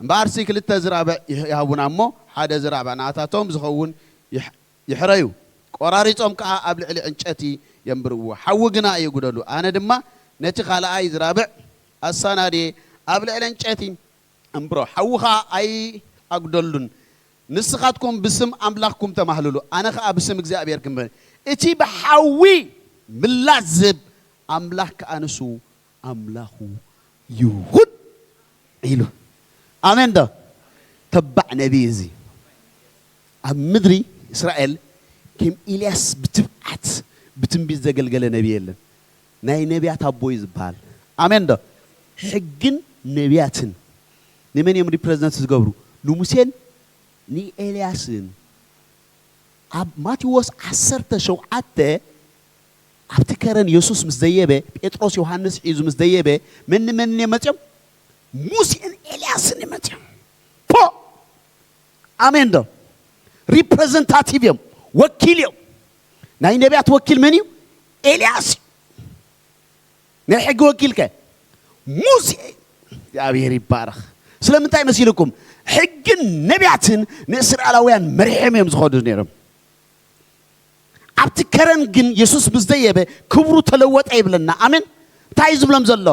እምበኣርሲ ክልተ ዝራብዕ ይህ- ይሃቡና እሞ፣ ሓደ ዝራብዕ ንኣታቶም ዝኸውን ይሕ- ይሕረዩ። ቆራሪጾም ከኣ ኣብ ልዕሊ ዕንጨቲ የንብርዎ። ሓዊ ግና የጉደሉ። ኣነ ድማ ነቲ ካልኣይ ዝራብዕ ኣሳናድየ ኣብ ልዕሊ ዕንጨቲ እንብሮ። ሓዊ ኸኣ ኣይኣጉደሉን። ንስኻትኩም ብስም ኣምላኽኩም ተማህልሉ፣ ኣነ ኸኣ ብስም እግዚኣብሔር ክምህል። እቲ ብሓዊ ምላስ ዝህብ ኣምላኽ ከኣ ንሱ ኣምላኹ ይኹን ኢሉ። ኣሜን ዶ? ተባዕ ነቢይ እዚ ኣብ ምድሪ እስራኤል ከም ኤልያስ ብትብዓት ብትንቢት ዘገልገለ ነቢይ የለን። ናይ ነቢያት ኣቦ እዩ ዝበሃል። ኣሜን ዶ? ሕግን ነቢያትን ንመን እዮም ሪፕሬዘንት ዝገብሩ? ንሙሴን ንኤልያስን። ኣብ ማቴዎስ ዓሰርተ ሸውዓተ ኣብቲ ከረን የሱስ ምስ ዘየበ፣ ጴጥሮስ ዮሃንስ ሒዙ ምስ ዘየበ፣ መን መን እዮም መጺኦም? ሙሴን ኤልያስን እዮም መጺኦም። ፖ! ኣሜን ዶ? ሪፕሬዘንታቲቭ እዮም፣ ወኪል እዮም። ናይ ነቢያት ወኪል መን እዩ? ኤልያስ እዩ። ናይ ሕጊ ወኪልከ? ሙሴ። እግዚኣብሔር ይባረኽ። ስለምንታይ መሲልኩም? ሕግን ነቢያትን ንእስራኤላውያን መሪሖም እዮም ዝኸዱ ነይሮም። ኣብቲ ከረን ግን የሱስ ምስ ደየበ ክብሩ ተለወጠ ይብለና። ኣሜን። እንታይ እዩ ዝብሎም ዘሎ?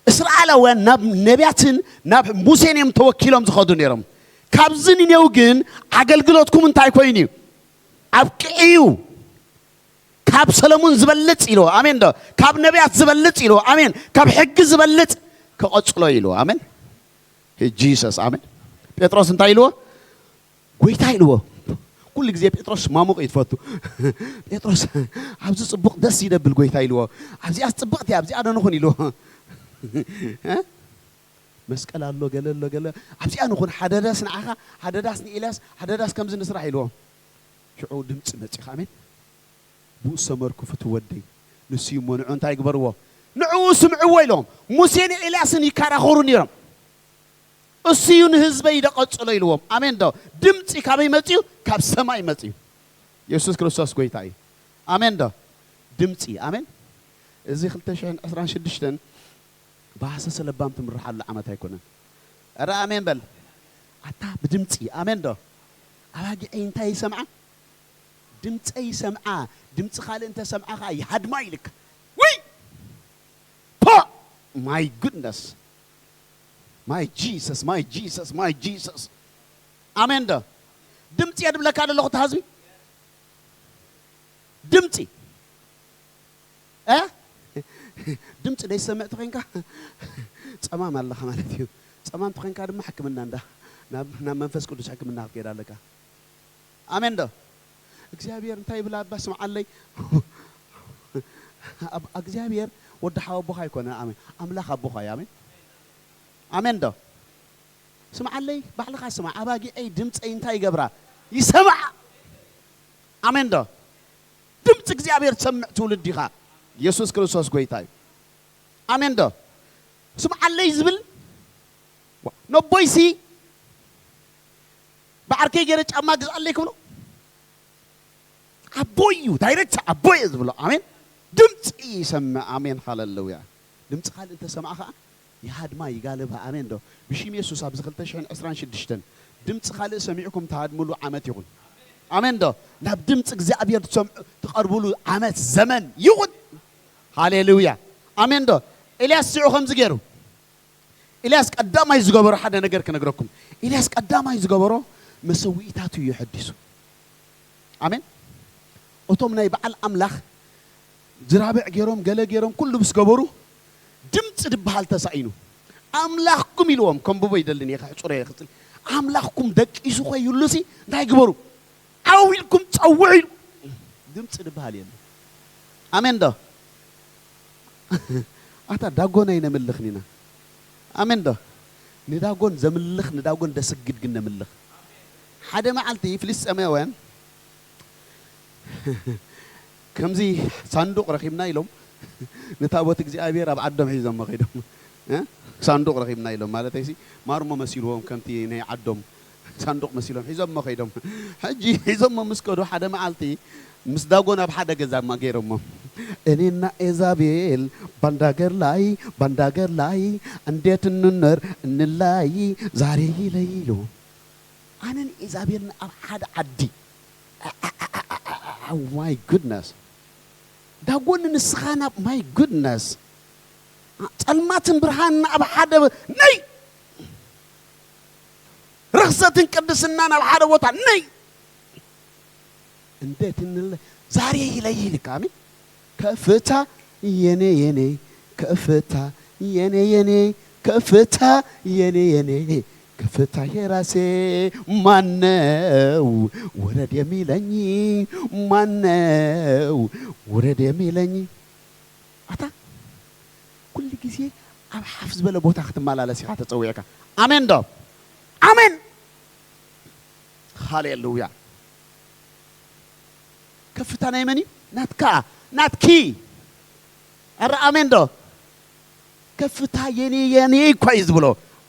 እስራኤላውያን ናብ ነቢያትን ናብ ሙሴን እዮም ተወኪሎም ዝኸዱ ነይሮም። ካብዚ ንኔው ግን ኣገልግሎትኩም እንታይ ኮይኑ እዩ? ኣብቅዒ እዩ። ካብ ሰለሙን ዝበልጽ ኢልዎ። ኣሜን ዶ? ካብ ነቢያት ዝበልጽ ኢልዎ። ኣሜን። ካብ ሕጊ ዝበልጽ ክቐጽሎ ኢልዎ። ኣሜን። ጂሰስ። ኣሜን። ጴጥሮስ እንታይ ኢልዎ? ጎይታ ኢልዎ። ኩሉ ግዜ ጴጥሮስ ማሙቕ እዩ ትፈቱ። ጴጥሮስ፣ "ኣብዚ ጽቡቕ ደስ ይደብል ጎይታ" ኢልዎ። "ኣብዚኣ ጽብቕቲ እያ፣ ኣብዚኣ ዶ ንኹን?" ኢልዎ። እ? መስቀል ኣሎ፣ ገለ ኣሎ፣ ገለ። "ኣብዚኣ ንኹን፣ ሓደ ዳስ ንዓኻ፣ ሓደ ዳስ ንኤልያስ፣ ሓደ ዳስ ከምዚ ንስራሕ" ኢልዎ። ሽዑ ድምጺ መጺኻ፣ ኣሜን። "ብኡ ሰመርኩ ፍትው ወደይ፣ ንሱ እዩ እሞ ንዑ እንታይ ግበርዎ? ንዕኡ ስምዕዎ" ኢሎም። ሙሴን ኤልያስን ይከራኸሩ ነይሮም። "እሱ እዩ ንህዝበይ ደቐጽሎ" ኢልዎም። ኣሜን ዶ? ድምጺ ካበይ መጽዩ? ካብ ሰማይ መጽዩ። የሱስ ክርስቶስ ጎይታ እዩ። ኣሜን ዶ? ድምጺ። ኣሜን። እዚ ክልተ ሽሕን ዕስራን ሽዱሽተን ብሃሰሰ ለባም ትምርሓሉ ዓመት ኣይኮነን። እረ ኣሜን በል። ኣታ ብድምጺ። ኣሜን ዶ? ኣባጊዐይ እንታይ ይሰምዓ? ድምፀይ ይሰምዓ። ድምፂ ካልእ እንተሰምዓ ኸዓ ይሃድማ ኢልካ። ውይ! ፖ! My goodness! My Jesus, my Jesus, my Jesus! ኣሜን ዶ? ድምፂ እየ ድብለካ ዘለኹ፣ ተሃዝቢ። ድምፂ። እ? ድምፂ ደይሰምዕ ተኾይንካ ጸማም ኣለኻ ማለት እዩ። ጸማም ተኾይንካ ድማ ሕክምና እንዳ፣ ናብ፣ ናብ መንፈስ ቅዱስ ሕክምና ክትከይድ ኣለካ። ኣሜን ዶ? እግዚኣብሔር እንታይ ይብል? ኣባ ስምዓለይ። ኣብ-፣ እግዚኣብሔር ወዲ ሓው ኣቦኻ ኣይኮነ። ኣሜን። ኣምላኽ ኣቦኻ እዩ። ኣሜን። ኣሜን ዶ? ስምዓለይ፣ ባዕልኻ ስማዕ። ኣባጊዐይ ድምፀይ እንታይ ይገብራ? ይሰምዓ። ኣሜን ዶ? ድምፂ እግዚኣብሔር ትሰምዕ ትውልድ ኢኻ። የሱስ ክርስቶስ ጎይታ እዩ። ኣሜን ዶ? ስምዓለይ ዝብል ነቦይሲ ብዓርከይ ገይረ ጫማ ግዝኣለይ ክብሎ ኣቦይ እዩ፣ ዳይሬክት ኣቦይ እየ ዝብሎ። ኣሜን። ድምፂ ይሰምዕ። ኣሜን፣ ሃለሉያ። ድምፂ ካልእ እንተሰምዓ ኸዓ ይሃድማ፣ ይጋልባ። ኣሜን ዶ? ብሽም የሱስ ኣብዚ ክልተ ሽሕን ዕስራን ሽዱሽተን ድምፂ ካልእ ሰሚዕኩም ትሃድምሉ ዓመት ይኹን። ኣሜን ዶ? ናብ ድምፂ እግዚኣብሔር ትሰምዑ፣ ትቐርብሉ ዓመት ዘመን ይኹን። ሃሌሉያ። ኣሜን ዶ? ኤልያስ ሽዑ ከምዚ ገይሩ። ኤልያስ ቀዳማይ ዝገበሮ ሓደ ነገር ክነግረኩም። ኤልያስ ቀዳማይ ዝገበሮ መሰውኢታቱ እዩ የሐዲሱ። ኣሜን። እቶም ናይ በዓል ኣምላኽ ዝራብዕ ገይሮም፣ ገለ ገይሮም፣ ኩሉ ምስ ገበሩ ድምፂ ዝበሃል ተሳኢኑ። ኣምላኽኩም ኢልዎም፣ ከንብቦ ይደልን እየ፣ ከሕፅሮ እየ ክፅል። ኣምላኽኩም ደቂሱ ኾይሉሲ እንታይ ግበሩ? ዓው ኢልኩም ጸውዑ ኢሉ። ድምፂ ዝበሃል የለን። ኣሜን ዶ? ኣታ ዳጎን ኣይነምልኽን ኢና። ኣሜን ዶ? ንዳጎን ዘምልኽ፣ ንዳጎን ደስግድ ግን ነምልኽ። ሓደ መዓልቲ ፍልስጤማውያን ከምዚ ሳንዱቕ ረኺብና ኢሎም ንታቦት እግዚኣብሔር ኣብ ዓዶም ሒዞሞ ከይዶም። እ? ሳንዱቕ ረኺብና ኢሎም ማለተይሲ ማርሞ መሲልዎም ከምቲ ናይ ዓዶም ሳንዱቕ መሲሎም ሒዞሞ ከይዶም። ሕጂ ሒዞሞ ምስ ከዱ ሓደ መዓልቲ ምስ ዳጎን ኣብ ሓደ ገዛ ማ ገይሮሞ። እኔና ኤዛቤል ባንድ አገር ላይ ባንድ አገር ላይ እንዴት እንኖር እንላይ ዛሬ ይለይሉ። ኣነን ኤዛቤልን ኣብ ሓደ ዓዲ። My goodness። ዳጎን ንስኻን ኣብ my goodness። ጸልማትን ብርሃንን ኣብ ሓደ ነይ። ርኽሰትን ቅድስናን ኣብ ሓደ ቦታ ነይ። እንዴት እንለ ዛሬ ይለይልካ። አሜን። ከፍታ የኔ የኔ ከፍታ የኔ የኔ ከፍታ የኔ የኔ ከፍታ የራሴ ማነው ውረድ የሚለኝ? ማነው ውረድ የሚለኝ? ኣታ ኩሉ ግዜ ኣብ ሓፍ ዝበለ ቦታ ክትመላለስ ኢኻ ተጸዊዕካ። ኣሜን ዶ? ኣሜን። ሃሌሉያ። ከፍታ ናይ መን እዩ? ናትካ፣ ናትኪ። ኣረ ኣሜን ዶ? ከፍታ የኔ፣ የኔ እኳ እዩ ዝብሎ።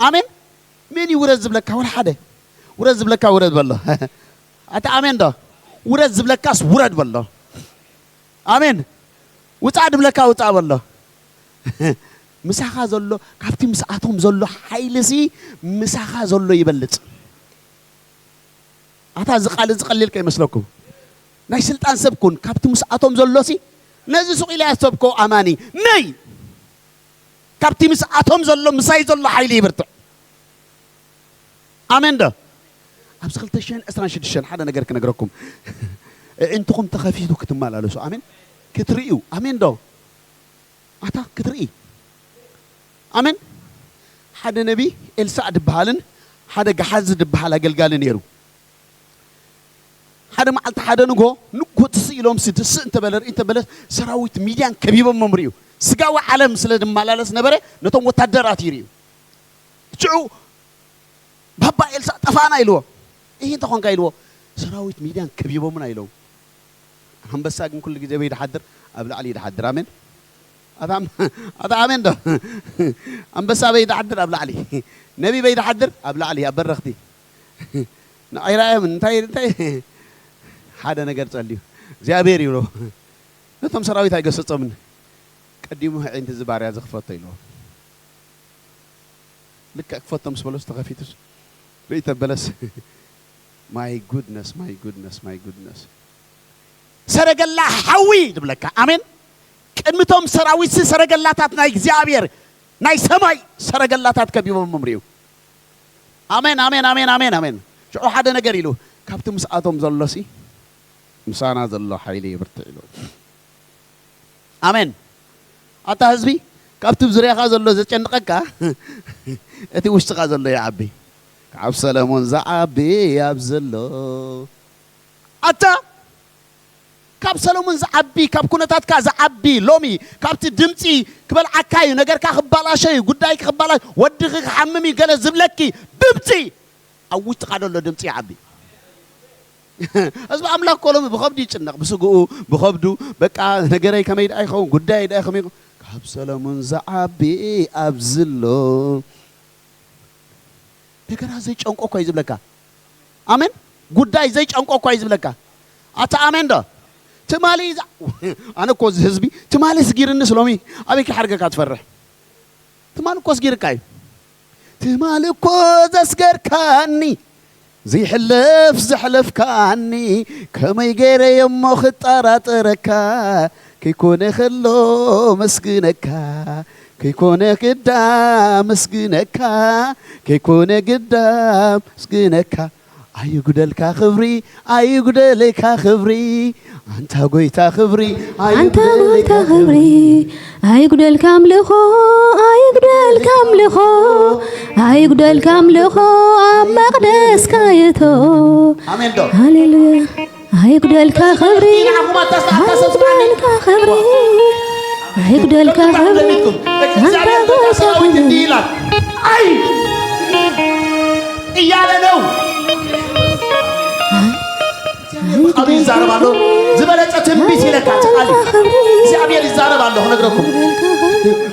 ኣሜን። መን እዩ ውረድ ዝብለካ? ወላ ሓደ። ውረድ ዝብለካ ውረድ በሎ። ኣታ ኣሜን ዶ? ውረድ ዝብለካስ ውረድ በሎ። ኣሜን። ውጻእ ድብለካ ውጻእ በሎ። ምሳኻ ዘሎ፣ ካብቲ ምስኣቶም ዘሎ ሓይልሲ ምሳኻ ዘሎ ይበልጽ። ኣታ እዚ ቃል እዚ ቀሊል ከይመስለኩም። ናይ ስልጣን ሰብ ኩን፣ ካብቲ ምስኣቶም ዘሎሲ ነዚ ሱቕ ኢለ ያሰብኮ ኣማኒ ነይ። ካብቲ ምስኣቶም ዘሎ፣ ምሳይ ዘሎ ሓይሊ ይብርትዕ። ኣሜን ዶ? ኣብዚ ክልተ ሽሕን ዕስራን ሽዱሽተን ሓደ ነገር ክነግረኩም። ኣዒንትኹም ተኸፊቱ ክትመላለሱ። ኣሜን። ክትርእዩ። ኣሜን ዶ? ኣታ ክትርኢ። ኣሜን። ሓደ ነቢ ኤልሳዕ ድበሃልን ሓደ ገሓዚ ድበሃል ኣገልጋሊ ነይሩ። ሓደ መዓልቲ ሓደ ንግሆ ንግሆ ትስእ ኢሎም ሲ ትስእ እንተበለ ርኢ እንተበለ ሰራዊት ሚድያን ከቢቦሞም ርእዩ። ስጋዊ ዓለም ስለ ድመላለስ ነበረ ነቶም ወታደራት ይርእዩ። ሽዑ ባባ ኤልሳዕ ጠፋእና ኢልዎ። ይህ እንተኾንካ ኢልዎ ሰራዊት ሚድያን ከቢቦምና ኢሎም። ኣንበሳ ግን ኩሉ ግዜ በይ ድሓድር ኣብ ላዕሊ እዩ ድሓድር። ኣሜን። ኣታ ኣታ ኣሜን ዶ? ኣንበሳ በይ ድሓድር ኣብ ላዕሊ። ነቢ በይ ድሓድር ኣብ ላዕሊ ኣብ በረኽቲ። ንኣይራእዮም እንታይ እንታይ ሓደ ነገር ጸልዩ እግዚኣብሔር ይብሎ። ነቶም ሰራዊት ኣይገሰጾምን። ቀዲሙ ኣዒንቲ እዚ ባርያ ዝኽፈቶ ኢልዎ። ልክዕ ክፈቶ ምስ በለስ ተኸፊቱስ ርእይ ተበለስ። My goodness, my goodness, my goodness። ሰረገላ ሓዊ ድብለካ። ኣሜን። ቅድሚቶም ሰራዊትሲ ሰረገላታት ናይ እግዚኣብሔር ናይ ሰማይ ሰረገላታት ከቢቦም ምምሪኡ። ኣሜን፣ ኣሜን፣ ኣሜን፣ ኣሜን፣ ኣሜን። ሽዑ ሓደ ነገር ኢሉ፣ ካብቲ ምስኣቶም ዘሎሲ ምሳና ዘሎ ሓይሊ ይብርትዕ ኢሉ። ኣሜን። ኣታ ህዝቢ፣ ካብቲ ዙርያኻ ዘሎ ዘጨንቐካ እቲ ውሽጥኻ ዘሎ ይዓቢ። ካብ ሰለሞን ዝዓቢ ኣብ ዘሎ። ኣታ ካብ ሰለሞን ዝዓቢ፣ ካብ ኩነታትካ ዝዓቢ፣ ሎሚ ካብቲ ድምፂ ክበልዓካ እዩ፣ ነገርካ ክባላሸ እዩ፣ ጉዳይ ክባላሽ፣ ወድኺ ክሓምም እዩ፣ ገለ ዝብለኪ ድምፂ ኣብ ውሽጥኻ ዘሎ ድምፂ ይዓቢ። ህዝቢ ኣምላኽ እኮ ሎሚ ብኸብዱ ይጭነቕ፣ ብስግኡ፣ ብኸብዱ፣ በቃ ነገረይ ከመይ ደኣ ይኸውን፣ ጉዳይ ደኣ ከመይ ይኸውን? ካብ ሰለሙን ዝዓቢ ኣብዚ ኣሎ። ነገራት ዘይጨንቆ እኮ እዩ ዝብለካ። ኣሜን። ጉዳይ ዘይጨንቆ እኮ እዩ ዝብለካ። ኣታ ኣሜን ዶ? ትማሊ ዛ-፣ ኣነ እኮ እዚ ህዝቢ ትማሊ ስጊርንስ ሎሚ ኣበይ ክሓርገካ ትፈርሕ? ትማሊ እኮ ስጊርካ እዩ። ትማሊ እኮ ዘስገርካኒ፣ ዘይሕለፍ ዘሕለፍካኒ፣ ከመይ ገይረ እየ እሞ ክጠራጠረካ? ከይኮነ ከሎ መስግነካ፣ ከይኮነ ግዳ መስግነካ፣ ከይኮነ ግዳ መስግነካ። ኣይጉደልካ ክብሪ፣ ኣይጉደልካ ክብሪ፣ ኣንታ ጎይታ ክብሪ፣ ኣንታ ኣይጉደልካ ጎይታ ክብሪ። ክብሪ፣ ኣይጉደልካ ኣምልኾ፣ ኣይጉደልካ ኣምልኾ፣ ኣይጉደልካ ኣምልኾ፣ ኣብ መቕደስካ የእቶ። ኣሜን ዶ? ሃሌሉያ። ኣይጉደልካ ክብሪ፣ ንዓኹም ኣታ-፣ ኣታ-፣ ኣታ-፣ ኣይጉደልካ ክብሪ፣ ኣይጉደልካ ክብሪ፣ ለሚድኩም። ኣንታ እግዚኣብሔር ጎይታ ሰራዊት ክብሪ። እንዲህ ይላል፣ "ኣይ!" እያለ ነው። እግዚኣብሔር ብቃሉ ይዛረብ ኣሎ። ዝበለጸ ትንቢት ይለካ፣ እቲ ቃል እዩ። እግዚኣብሔር ይዛረብ ኣሎ፣ ክነግረኩም።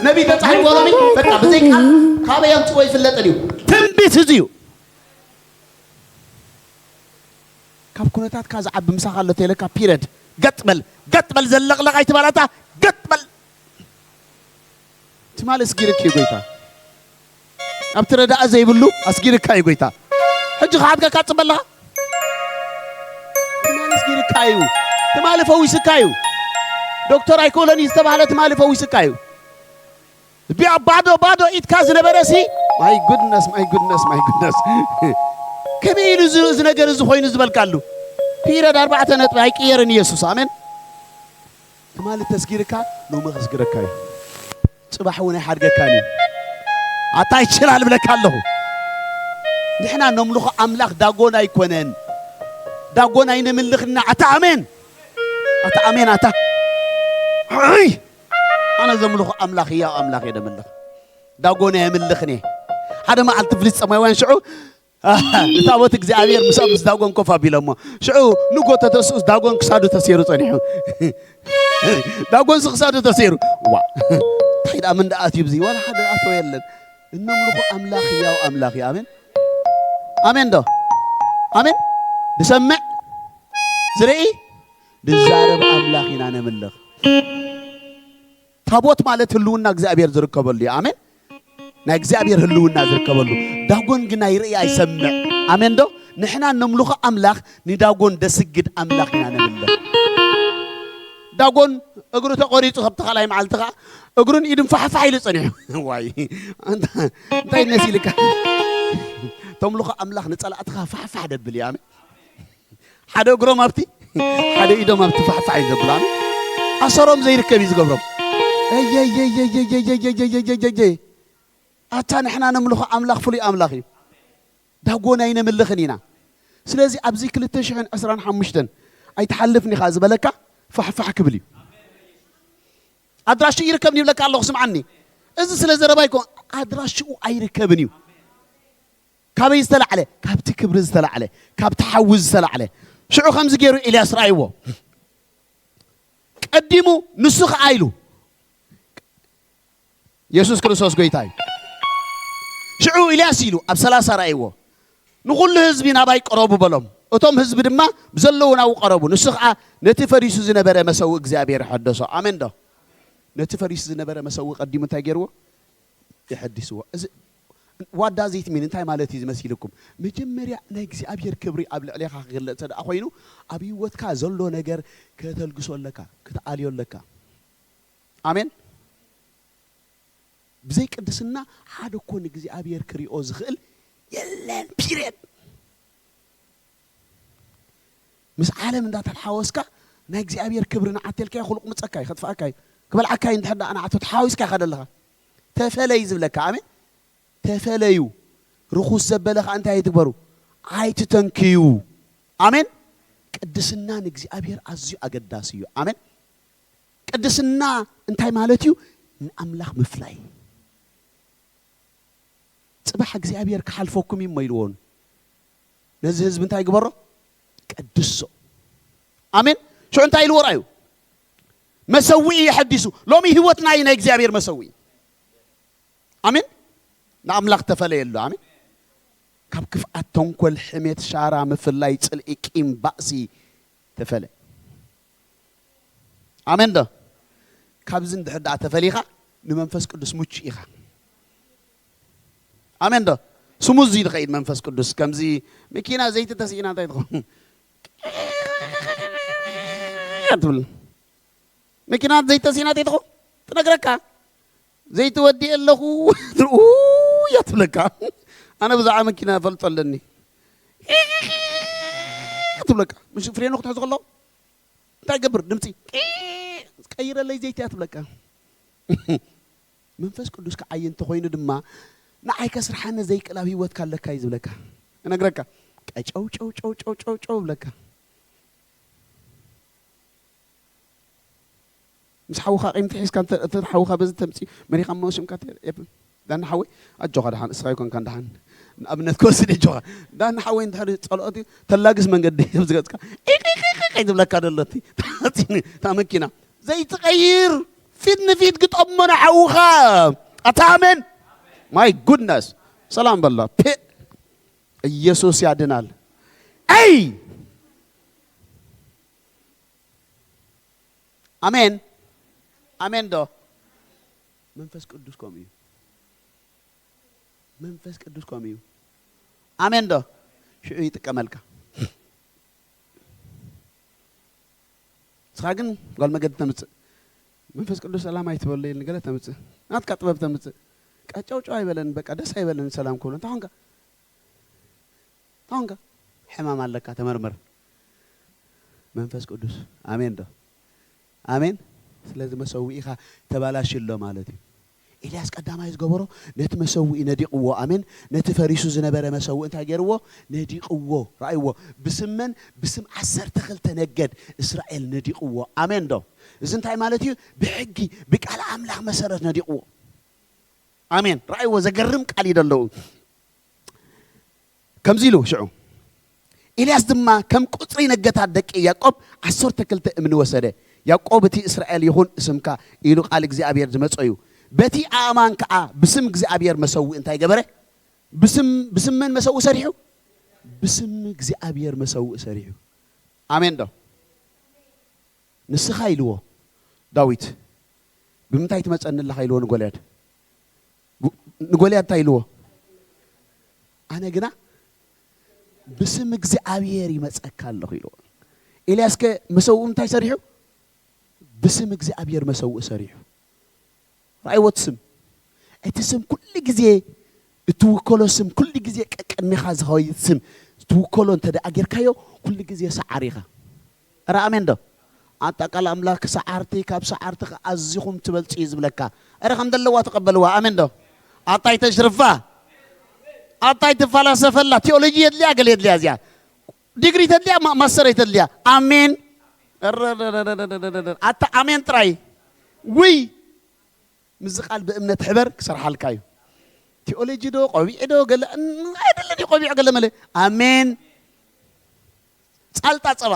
ነቢይ ተጻሒፍዎ ሎሚ፣ በቃ፣ ብዘይ ቃል ካበይ ኣምጽዎ ይፍለጥን እዩ። ትንቢት እዚ እዩ። ካብ ኩነታትካ ዝዓቢ ምሳኻ ኣሎ ተይለካ፣ ፒረድ። ገጥ በል፣ ገጥ በል፣ ዘለቕለቕ ኣይትበላታ፣ ገጥ በል። ትማሊ ኣስጊርክ እዩ ጎይታ። ኣብቲ ረዳእ ዘይብሉ ኣስጊርካ እዩ ጎይታ። ሕጂ ክሓድገካ ትጽበ ኣለኻ? ትማሊ ኣስጊርካ እዩ። ትማሊ ፈዊስካ እዩ። ዶክተር ኣይክእሎን እዩ ዝተባህለ ትማሊ ፈዊስካ እዩ። ቢያ-፣ ባዶ፣ ባዶ ኢድካ ዝነበረ ሲ፣ my goodness, my goodness, my goodness። ከመይ ኢሉ እዚ፣ እዚ ነገር እዚ ኮይኑ ዝበልካሉ? ፒረድ ኣርባዕተ ነጥቢ ኣይቅየርን ኢየሱስ። ኣሜን። ትማሊ ተስጊርካ ሎሚ ከስግረካ እዩ። ጽባሕ እውን ኣይሓድገካን እዩ። ኣታ ይችላል ብለካ ኣለኹ። ንሕና ነምልኾ ኣምላኽ ዳጎን ኣይኮነን። ዳጎን ኣይነምልኽና። ኣታ ኣሜን። ኣታ ኣሜን። ኣታ ኣይ ኣነ ዘምልኾ ኣምላኽ ህያው ኣምላኽ እየ ዘምልኽ። ዳጎን ኣየምልኽን እየ። ሓደ መዓልቲ ፍልስጤማውያን ሽዑ ንታቦት እግዚኣብሔር ምስ፣ ምስ ዳጎን ኮፍ ኣቢሎሞ። ሽዑ ንጎ ተተስኡስ ዳጎን ክሳዱ ተሰይሩ ጸኒሑ። ዳጎንስ ክሳዱ ተሰይሩ። ዋ፣ እንታይ ደኣ ምን ደኣ ኣትዩ ብዚ? ዋላ ሓደ ኣተወ የለን። እነምልኾ ኣምላኽ ህያው ኣምላኽ እዩ። ኣሜን፣ ኣሜን ዶ? ኣሜን። ዝሰምዕ፣ ዝርኢ፣ ዝዛረብ ኣምላኽ ኢና ነምልኽ። ታቦት ማለት ህልውና እግዚኣብሔር ዝርከበሉ እዩ። ኣሜን። ናይ እግዚኣብሔር ህልውና ዝርከበሉ። ዳጎን ግን ኣይርኢ ኣይሰምዕ። ኣሜን ዶ? ንሕና ነምልኾ ኣምላኽ ንዳጎን ደስግድ ኣምላኽ ኢና ነምልኽ። ዳጎን እግሩ ተቖሪጹ ካብቲ ካልኣይ መዓልቲ ኸዓ እግሩን ኢዱን ፋሕፋሕ ኢሉ ጸኒሑ። ዋይ፣ ኣንታ እንታይ ነሲልካ? ተምልኾ ኣምላኽ ንጸላእትኻ ፋሕፋሕ ደብል እዩ። ኣሜን። ሓደ እግሮም ኣብቲ፣ ሓደ ኢዶም ኣብቲ ፋሕፋሕ እዩ ዘብሉ። ኣሜን። ኣሰሮም ዘይርከብ እዩ ዝገብሮም። ኣየየየየየየየየየየየየ። ኣታ ንሕና ነምልኾ ኣምላኽ ፍሉይ ኣምላኽ እዩ። ዳጎን ኣይነምልኽን ኢና። ስለዚ ኣብዚ ክልተ ሽሕን ዕስራን ሓሙሽተን ኣይትሓልፍን ኢኻ ዝበለካ ፋሕፋሕ ክብል እዩ። ኣድራሽኡ ይርከብን ይብለካ ኣለኹ፣ ስምዓኒ። እዚ ስለ ዘረባ ይኮን፣ ኣድራሽኡ ኣይርከብን እዩ። ካበይ ዝተላዕለ? ካብቲ ክብሪ ዝተላዕለ፣ ካብቲ ሓዊ ዝተላዕለ። ሽዑ ከምዚ ገይሩ ኤልያስ ረኣይዎ። ቀዲሙ ንሱ ኸዓ ኢሉ፣ የሱስ ክርስቶስ ጎይታ እዩ። ሽዑ ኤልያስ ኢሉ ኣብ ሰላሳ ረኣይዎ። ንኹሉ ህዝቢ ናባይ ቅረቡ በሎም። እቶም ህዝቢ ድማ ብዘለዉ ናብኡ ቀረቡ። ንሱ ኸዓ ነቲ ፈሪሱ ዝነበረ መሰውኢ እግዚኣብሔር ሐደሶ። ኣሜን ዶ? ነቲ ፈሪሱ ዝነበረ መሰውኢ ቀዲሙ እንታይ ገይርዎ? የሐዲስዎ። እዚ ዋዳ ዘይት ሚን እንታይ ማለት እዩ ዝመሲልኩም? መጀመርያ ናይ እግዚኣብሔር ክብሪ ኣብ ልዕሌኻ ክግለጽ እንተ ደኣ ኮይኑ፣ ኣብ ህይወትካ ዘሎ ነገር ከተልግሶ ኣለካ፣ ክትኣልዮ ኣለካ። ኣሜን። ብዘይ ቅድስና ሓደ እኮ ንእግዚኣብሔር ክሪኦ ዝኽእል የለን። ፒርየድ። ምስ ዓለም እንዳተሓወስካ ናይ እግዚኣብሔር ክብሪ ንዓት ኢልካዮ ክልቁምፀካ እዩ፣ ከጥፍኣካ እዩ፣ ክበልዓካ እዩ። እንድሕር ደኣ ንዓቱ ተሓዊስካ ኢኻ ዘለኻ። ተፈለይ ዝብለካ። ኣሜን። ተፈለዩ። ርኹስ ዘበለ ኸዓ እንታይ ኣይትግበሩ፣ ኣይትተንክዩ። ኣሜን። ቅድስና ንእግዚኣብሔር ኣዝዩ ኣገዳሲ እዩ። ኣሜን። ቅድስና እንታይ ማለት እዩ? ንኣምላኽ ምፍላይ። ጽባሕ እግዚኣብሔር ክሓልፈኩም እዩ እሞ ኢልዎ። ነዚ ህዝቢ እንታይ ግበሮ? ቀድሶ። ኣሜን። ሽዑ እንታይ ኢልዎ? ርኣዩ፣ መሰውኢ የሐዲሱ። ሎሚ ህይወትና እዩ ናይ እግዚኣብሔር መሰውኢ። ኣሜን። ንኣምላኽ ተፈለየሉ። ኣሜን። ካብ ክፍኣት፣ ተንኮል፣ ሕሜት፣ ሻራ፣ ምፍላይ፣ ጽልኢ፣ ቂም፣ ባእሲ ተፈለ። ኣሜን ዶ? ካብዚ እንድሕር ደኣ ተፈሊኻ ንመንፈስ ቅዱስ ምቹ ኢኻ። ኣሜን ዶ? ስሙዚ ይኸይድ መንፈስ ቅዱስ። ከምዚ መኪና ዘይቲ ተስኢና እንታይ ትኸውን? ትብል። መኪና ዘይተሲና ዘይትኾ ትነግረካ። ዘይትወዲ ኣለኹ። እያ ትብለካ። ኣነ ብዛዕባ መኪና ፈልጦ ኣለኒ። ትብለካ። ምሽ ፍሬኑ ክትሕዝ ከሎ እንታይ ገብር? ድምፂ ቀይረለይ ዘይቲ እያ ትብለካ። መንፈስ ቅዱስ ክዓይ እንተኾይኑ ድማ ንዓይ ከስርሓነ ዘይክእል ኣብ ህይወትካ ኣለካ እዩ ዝብለካ። እነግረካ። ቀጨው ጨው ጨው ጨው ጨው ጨው ብለካ። ምስ ሓውኻ ቂም ትሒዝካ እንተ፣ እቲ ሓውኻ በዚ ተምፂ መሪኻ እሞ ሽምካ ተ-፣ ኤፕ-፣ ዳኒ ሓወይ፣ ኣጆኻ ደሓን፣ እስኻ ይኮንካን ደሓን። ንኣብነት ክወስድ ኣጆኻ። ዳኒ ሓወይ እንድሕር ጸልኦት እዩ፣ ተላግስ መንገዲ ኣብ ዝገጽካ፣ ኢቂቂቂቂ ዝብለካ ዘሎ እቲ፣ ታመኪና። ዘይትቐይር፣ ፊት ንፊት ግጠሞ ንሓውኻ። ኣታ ኣሜን። My goodness። ሰላም በላ። ፔ-፣ ኢየሱስ ያድናል። ኣይ! ኣሜን። ኣሜን ዶ? መንፈስ ቅዱስ ከምኡ እዩ። መንፈስ ቅዱስ ከምኡ እዩ። ኣሜን ዶ? ሽዑ ይጥቀመልካ። ንስኻ ግን ጓል መገዲ ተምጽእ። መንፈስ ቅዱስ ሰላም ኣይትበሎ ኢልኒ ገለ ተምጽእ። ናትካ ጥበብ ተምጽእ። ቀጨውጨው ኣይበለን፣ በቃ ደስ ኣይበለን ሰላም ክብሎ። እንታይ ኾንካ? እንታይ ኾንካ? ሕማም ኣለካ፣ ተመርመር። መንፈስ ቅዱስ። ኣሜን ዶ? ኣሜን። ስለዚ መሰውኢኻ ተባላሽ ኣሎ ማለት እዩ። ኤልያስ ቀዳማይ ዝገበሮ ነቲ መሰውኢ ነዲቕዎ። ኣሜን። ነቲ ፈሪሱ ዝነበረ መሰውኢ እንታይ ገይርዎ? ነዲቕዎ። ረኣይዎ። ብስመን ብስም ዓሰርተ ክልተ ነገድ እስራኤል ነዲቕዎ። ኣሜን ዶ? እዚ እንታይ ማለት እዩ? ብሕጊ፣ ብቃል ኣምላኽ መሰረት ነዲቕዎ። ኣሜን። ረኣይዎ። ዘገርም ቃል እዩ ዘለዉ። ከምዚ ኢሉ ሽዑ፣ ኤልያስ ድማ ከም ቁጽሪ ነገታት ደቂ ያዕቆብ ዓሰርተ ክልተ እምኒ ወሰደ። ያዕቆብ እቲ እስራኤል ይኹን እስምካ ኢሉ ቃል እግዚኣብሔር ዝመጾ እዩ። በቲ ኣእማን ከኣ ብስም እግዚኣብሔር መሰውኢ እንታይ ገበረ? ብስም፣ ብስም መን መሰውኢ ሰሪሑ? ብስም እግዚኣብሔር መሰውኢ ሰሪሑ። ኣሜን ዶ? ንስኻ ኢልዎ ዳዊት፣ ብምንታይ ትመጸኒ ኣለኻ ኢልዎ ንጎልያድ። ብ-፣ ንጎልያድ እንታይ ኢልዎ? ኣነ ግና ብስም እግዚኣብሔር ይመጸካ ኣለኹ ኢልዎ። ኤልያስ ከ መሰውኢ እንታይ ሰሪሑ? ብስም እግዚኣብሔር መሰውኢ ሰሪሑ። ረኣይዎ እቲ ስም። እቲ ስም ኩሉ ግዜ እትውከሎ ስም፣ ኩሉ ግዜ ቀቀኒኻ ዝኸይድ ስም ትውከሎ እንተ ደኣ ጌርካዮ፣ ኩሉ ግዜ ሰዓር ኢኻ። እረ ኣሜን ዶ? ኣንታ ቃል ኣምላኽ ሰዓርቲ ካብ ሰዓርቲ ኣዚኹም ትበልጹ እዩ ዝብለካ። እረ ከም ዘለዋ ተቐበልዋ። ኣሜን ዶ? ኣታይ ተሽርፋ? ኣታይ ትፈላሰፈላ? ቴዎሎጂ የድልያ፣ ገለ የድልያ እዚኣ። ዲግሪ ተድልያ፣ ማ-፣ ማስተር የተድልያ። ኣሜን። እረ፣ ኣታ ኣሜን ጥራይ። ውይ፣ ምስዚ ቃል ብእምነት ሕበር ክሰርሓልካ እዩ። ቴዎሎጂ ዶ፣ ቆቢዕ ዶ፣ ገለ፣ ን-፣ ኣይደለን እዩ ቆቢዕ ገለ መለ። ኣሜን። ጻልጣ ጸባ።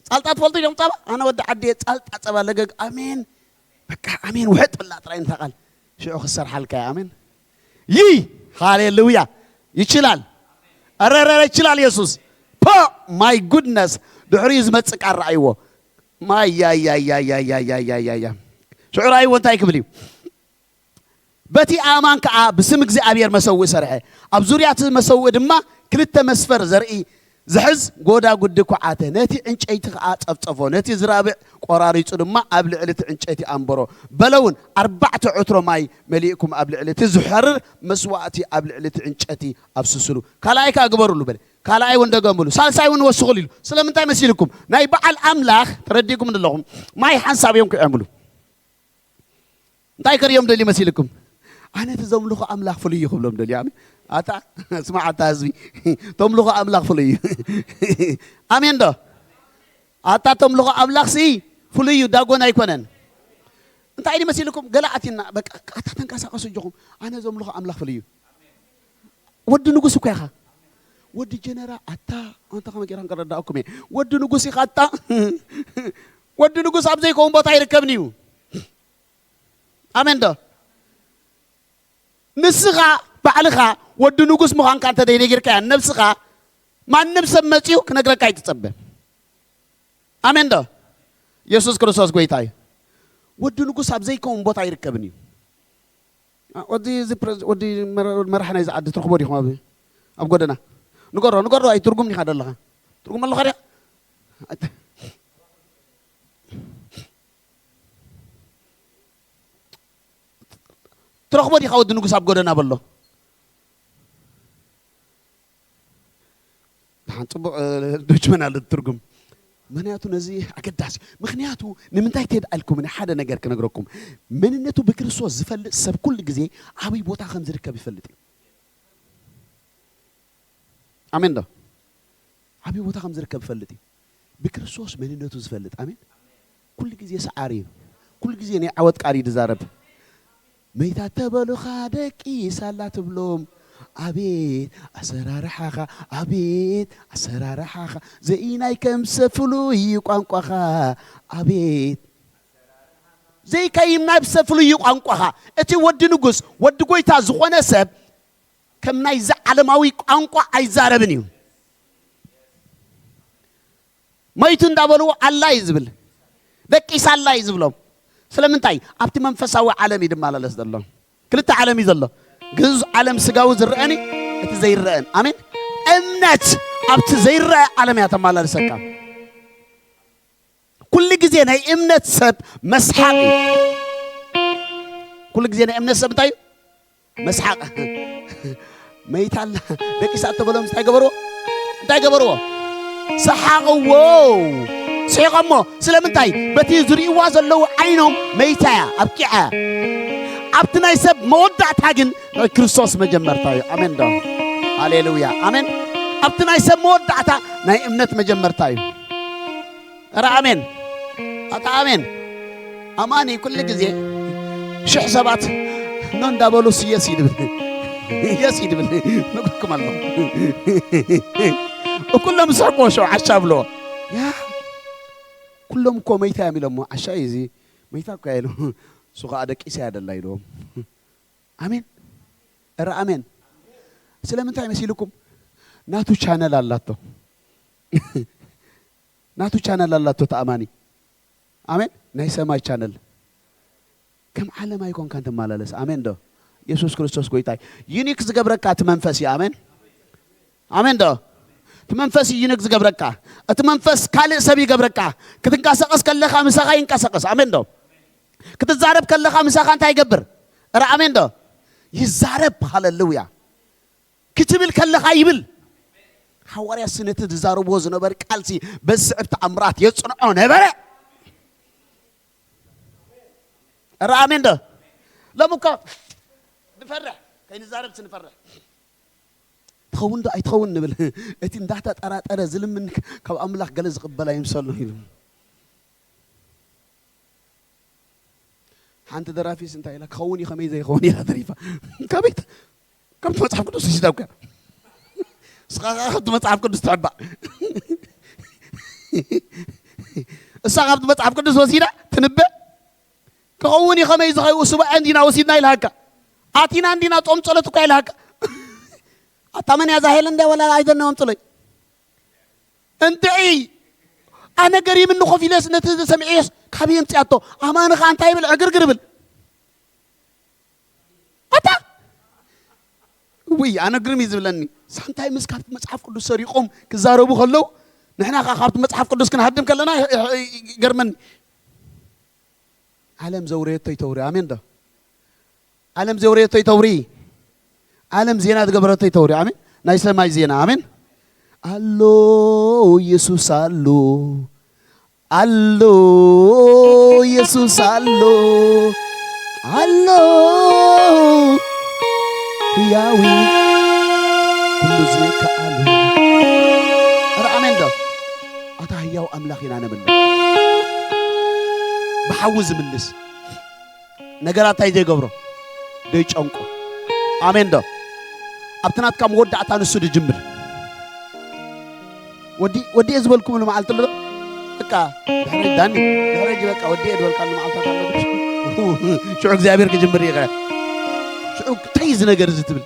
ጻልጣ ትፈልጡ እዮም ጸባ? ኣነ ወዲ ዓዲ እየ፣ ጻልጣ ጸባ ለገግ። ኣሜን። በቃ ኣሜን፣ ውሕጥ ብላ ጥራይ ነታ ቃል። ሽዑ ክሰርሓልካ እየ። ኣሜን። ይይ፣ ሃሌሉያ። ይችላል። ኧረ፣ ኧረ፣ ኧረ፣ ይችላል ኢየሱስ። ፖ፣ ማይ ጉድነስ። ድሕሪኡ ዝመጽእ ቃል ረኣይዎ። ማይ፣ ያ፣ ያ። ሽዑ ረኣይዎ እንታይ ክብል እዩ? በቲ ኣእማን ከኣ ብስም እግዚኣብሔር መሰውኢ ሰርሐ። ኣብ ዙርያ እቲ መሰውኢ ድማ ክልተ መስፈር ዘርኢ ዝሕዝ ጐዳጉዲ ኳዓተ። ነቲ ዕንጨይቲ ከኣ ጸፍጸፎ። ነቲ ዝራብዕ ቈራሪጹ ድማ ኣብ ልዕሊ እቲ ዕንጨይቲ ኣንበሮ። በለ እውን፣ ኣርባዕተ ዕትሮ ማይ መሊእኩም ኣብ ልዕሊ እቲ ዝሐርር መስዋእቲ ኣብ ልዕሊ እቲ ዕንጨይቲ ኣፍስስሉ። ካልኣይ ከኣ ግበሩሉ በለ። ካልኣይ እውን ደገምሉ። ሳልሳይ እውን ወስኹሉ ኢሉ። ስለምንታይ መሲልኩም? ናይ በዓል ኣምላኽ፣ ተረዲእኩም ኣለኹም፣ ማይ ሓንሳብ እዮም ክዕምሉ። እንታይ ከርእዮም ደልዩ መሲልኩም? ኣነ እቲ ዘምልኾ ኣምላኽ ፍሉይ እዩ ክብሎም ደልዩ። ኣሜን። ኣታ ስማዕ፣ ኣታ ህዝቢ፣ ተምልኾ ኣምላኽ ፍሉይ እዩ። ኣሜን ዶ? ኣታ ተምልኾ ኣምላኽ ሲ ፍሉይ እዩ፣ ዳጎን ኣይኮነን። እንታይ ድዩ መሲልኩም? ገለ ኣቲና፣ በቃ፣ ኣታ ተንቀሳቐሱ እጆኹም። ኣነ ዘምልኾ ኣምላኽ ፍሉይ እዩ። ወዲ ንጉስ እኮ ኢኻ። ወዲ ጀነራ፣ ኣታ፣ ኣንታ ከመይ ጌርካ ከረዳእኩም እየ። ወዲ ንጉስ ኢኻ፣ ኣታ። ወዲ ንጉስ ኣብ ዘይከውን ቦታ ይርከብን እዩ። ኣሜን ዶ? ንስኻ ባዕልኻ ወዲ ንጉስ ምዃንካ እንተ ዘይነጊርካያ ነብስኻ፣ ማንም ሰብ መጺኡ ክነግረካ ኣይትጸበ። ኣሜን ዶ? የሱስ ክርስቶስ ጎይታ እዩ። ወዲ ንጉስ ኣብ ዘይከውን ቦታ ይርከብን እዩ። ወዲ እዚ ፕረ-፣ ወዲ መራ-፣ መራሕ ናይዚ ዓዲ ትረኽቦ ዲኹም ኣብ፣ ኣብ ጎደና? ንገሮ፣ ንገሮ፣ ኣይትርጉም ዲኻ ዘለኻ? ትርጉም ኣለኻ ዲኻ? ትረኽቦ ዲኻ ወዲ ንጉስ ኣብ ጎደና በሎ? ደሓን ጽቡቕ፣ እ፣ ዶች መን ኣሎ ትርጉም? ምኽንያቱ ነዚ ኣገዳሲ፣ ምኽንያቱ ንምንታይ ትሄድ ኣልኩም? እኔ ሓደ ነገር ክነግረኩም። መንነቱ ብክርስቶስ ዝፈልጥ ሰብ ኩሉ ግዜ ኣበይ ቦታ ከም ዝርከብ ይፈልጥ እዩ። ኣሜን ዶ? ኣበይ ቦታ ከም ዝርከብ ይፈልጥ እዩ። ብክርስቶስ መንነቱ ዝፈልጥ። ኣሜን። ኩሉ ግዜ ሰዓሪ እዩ። ኩሉ ግዜ ናይ ዓወት ቃል እዩ ዝዛረብ። መይታ ተበሉኻ ደቂ ሳላ ትብሎም። ኣቤት ኣሰራርሓኻ፣ ኣቤት ኣሰራርሓኻ። ዘይናይ ከም ሰብ ፍሉይ እዩ ቋንቋኻ። ኣቤት ዘይከይም ናይ ሰብ ፍሉይ እዩ ቋንቋኻ። እቲ ወዲ ንጉስ፣ ወዲ ጎይታ ዝኾነ ሰብ ከም ናይዚ ዓለማዊ ቋንቋ ኣይዛረብን እዩ። መይቱ እንዳበልዎ ኣላ እዩ ዝብል። ደቂሳላ እዩ ዝብሎም። ስለምንታይ? ኣብቲ መንፈሳዊ ዓለም እዩ ዝመላለስ ዘሎ። ክልተ ዓለም እዩ ዘሎ። ግዙፍ ዓለም ስጋዊ ዝረኣን እቲ ዘይረኣን። ኣሜን። እምነት ኣብቲ ዘይረኣ ዓለም እያ ተመላልሰካ። ኩሉ ግዜ ናይ እምነት ሰብ መስሓቕ እዩ። ኩሉ ግዜ ናይ እምነት ሰብ እንታይ እዩ? መስሓቕ። መይታ ኣላ ደቂሳ እተበሎም እንታይ ገበርዎ? እንታይ ገበርዎ? ሰሓቕዎ። ስሒቖሞ። ስለምንታይ? በቲ ዝርእይዋ ዘለዉ ዓይኖም መይታ እያ፣ ኣብቂዓ እያ። ኣብቲ ናይ ሰብ መወዳእታ ግን ናይ ክርስቶስ መጀመርታ እዩ። ኣሜን ዶ? ሃሌሉያ። ኣሜን። ኣብቲ ናይ ሰብ መወዳእታ ናይ እምነት መጀመርታ እዩ። ኧረ ኣሜን። ኣታ ኣሜን። ኣማኒ ኩሉ ግዜ ሽሕ ሰባት ኖ እንዳበሉ የስ ይድብል። የስ ይድብል። ነግርኩም ኣሎ። ኩሎም ዝስሕቅዎ ሽዑ ዓሻ ብሎ። ያ ኩሎም እኮ መይታ እዮም ኢሎሞ። ዓሻ እዩ እዚ። መይታ እኮ እያ ኢሎም። እሱ ኸዓ ደቂሳ እያ ደላ ኢሎም። ኣሜን። ኧረ ኣሜን። ስለምንታይ መሲልኩም? ናቱ ቻነል ኣላቶ። ናቱ ቻነል ኣላቶ ተኣማኒ። ኣሜን። ናይ ሰማይ ቻነል። ከም ዓለም ኣይኮንካን ትመላለስ። ኣሜን ዶ? የሱስ ክርስቶስ ጎይታ እዩ። ዩኒክ ዝገብረካ እቲ መንፈስ እዩ። ኣሜን። ኣሜን ዶ? እቲ መንፈስ እዩ ዩኒክ ዝገብረካ። እቲ መንፈስ ካልእ ሰብ ይገብረካ። ክትንቀሳቐስ ከለኻ ምሳኻ ይንቀሳቐስ። ኣሜን ዶ? ክትዛረብ ከለኻ ምሳኻ እንታይ ይገብር? ኧረ ኣሜን ዶ? ይዛረብ። ሃሌሉያ። ክትብል ከለኻ ይብል። ሃዋርያትሲ ነቲ ዝዛረብዎ ዝነበረ ቃልሲ በዚ ስዕብ ተኣምራት የጽንዖ ነበረ። ኧረ ኣሜን ዶ? ሎሚ እኮ ንፈርሕ፣ ከይንዛረብሲ ንፈርሕ። ትኸውን ዶ ኣይትኸውን ንብል። እቲ እንዳተጠራጠረ ዝልምን ካብ ኣምላኽ ገለ ዝቕበል ኣይምሰሉ ኢሉ። ሓንቲ ደራፊስ እንታይ ኢላ? ክኸውን እዩ ከመይ ዘይኸውን ኢላ ተሪፋ። ካበይ ተ-? ካብቲ መጽሓፍ ቅዱስ ወሲዳ እኮ። ንስኻ ከኣ ካብቲ መጽሓፍ ቅዱስ ትሕባእ። እሳ ካብቲ መጽሓፍ ቅዱስ ወሲዳ ትንበ። ክኸውን እዩ ከመይ ዝኸው-፣ ሱባኤ እንዲና ወሲድና ኢልሃካ። ኣቲና እንዲና ጾም ጸሎት እኳ ኢልሃካ። ኣታ መን እያ እዛ ሄለን ድያ ወላ ኣይደነዎም ጽለይ? እንድዒ ኣነ ገሪምኒ ኮፍ ኢለስ ነቲ ሰሚዐስ ካብ የምፅኣቶ ኣማኒ ኸዓ እንታይ ይብል ዕግርግር ይብል ኣታ ውይ ኣነ ግርም እዩ ዝብለኒ ሳንታይ ምስ ካብቲ መፅሓፍ ቅዱስ ሰሪቆም ክዛረቡ ከለዉ ንሕና ከዓ ካብቲ መፅሓፍ ቅዱስ ክንሃድም ከለና ይገርመኒ ዓለም ዘውረየቶ ይተውሪ ኣሜን ዶ ዓለም ዘውረየቶ ይተውሪ። ዓለም ዜና ዝገበረቶ ይተውሪ። ኣሜን። ናይ ሰማይ ዜና። ኣሜን። ኣሎ ኢየሱስ ኣሎ። ኣሎ ኢየሱስ ኣሎ። ኣሎ ህያዊ ኩሉ ዝከኣሉ። ኧረ ኣሜን ዶ? ኣታ ህያው ኣምላኽ ኢና ነምልኽ። ብሓዊ ዝምልስ። ነገራት እንታይ ዘይገብሮ ዘይጨንቆ ኣሜን ዶ ኣብቲ ናትካ መወዳእታ ንሱ ድጅምር ወዲ ወዲ እየ ዝበልኩምሉ መዓልቲ ኣሎ በቃ ድሕሪ ዳኒ ድሕሪ በቃ ወዲ እየ ዝበልካሉ መዓልታት ኣሎ ሽዑ እግዚኣብሔር ክጅምር ይኸ ሽዑ እንታይ እዚ ነገር እዚ ትብል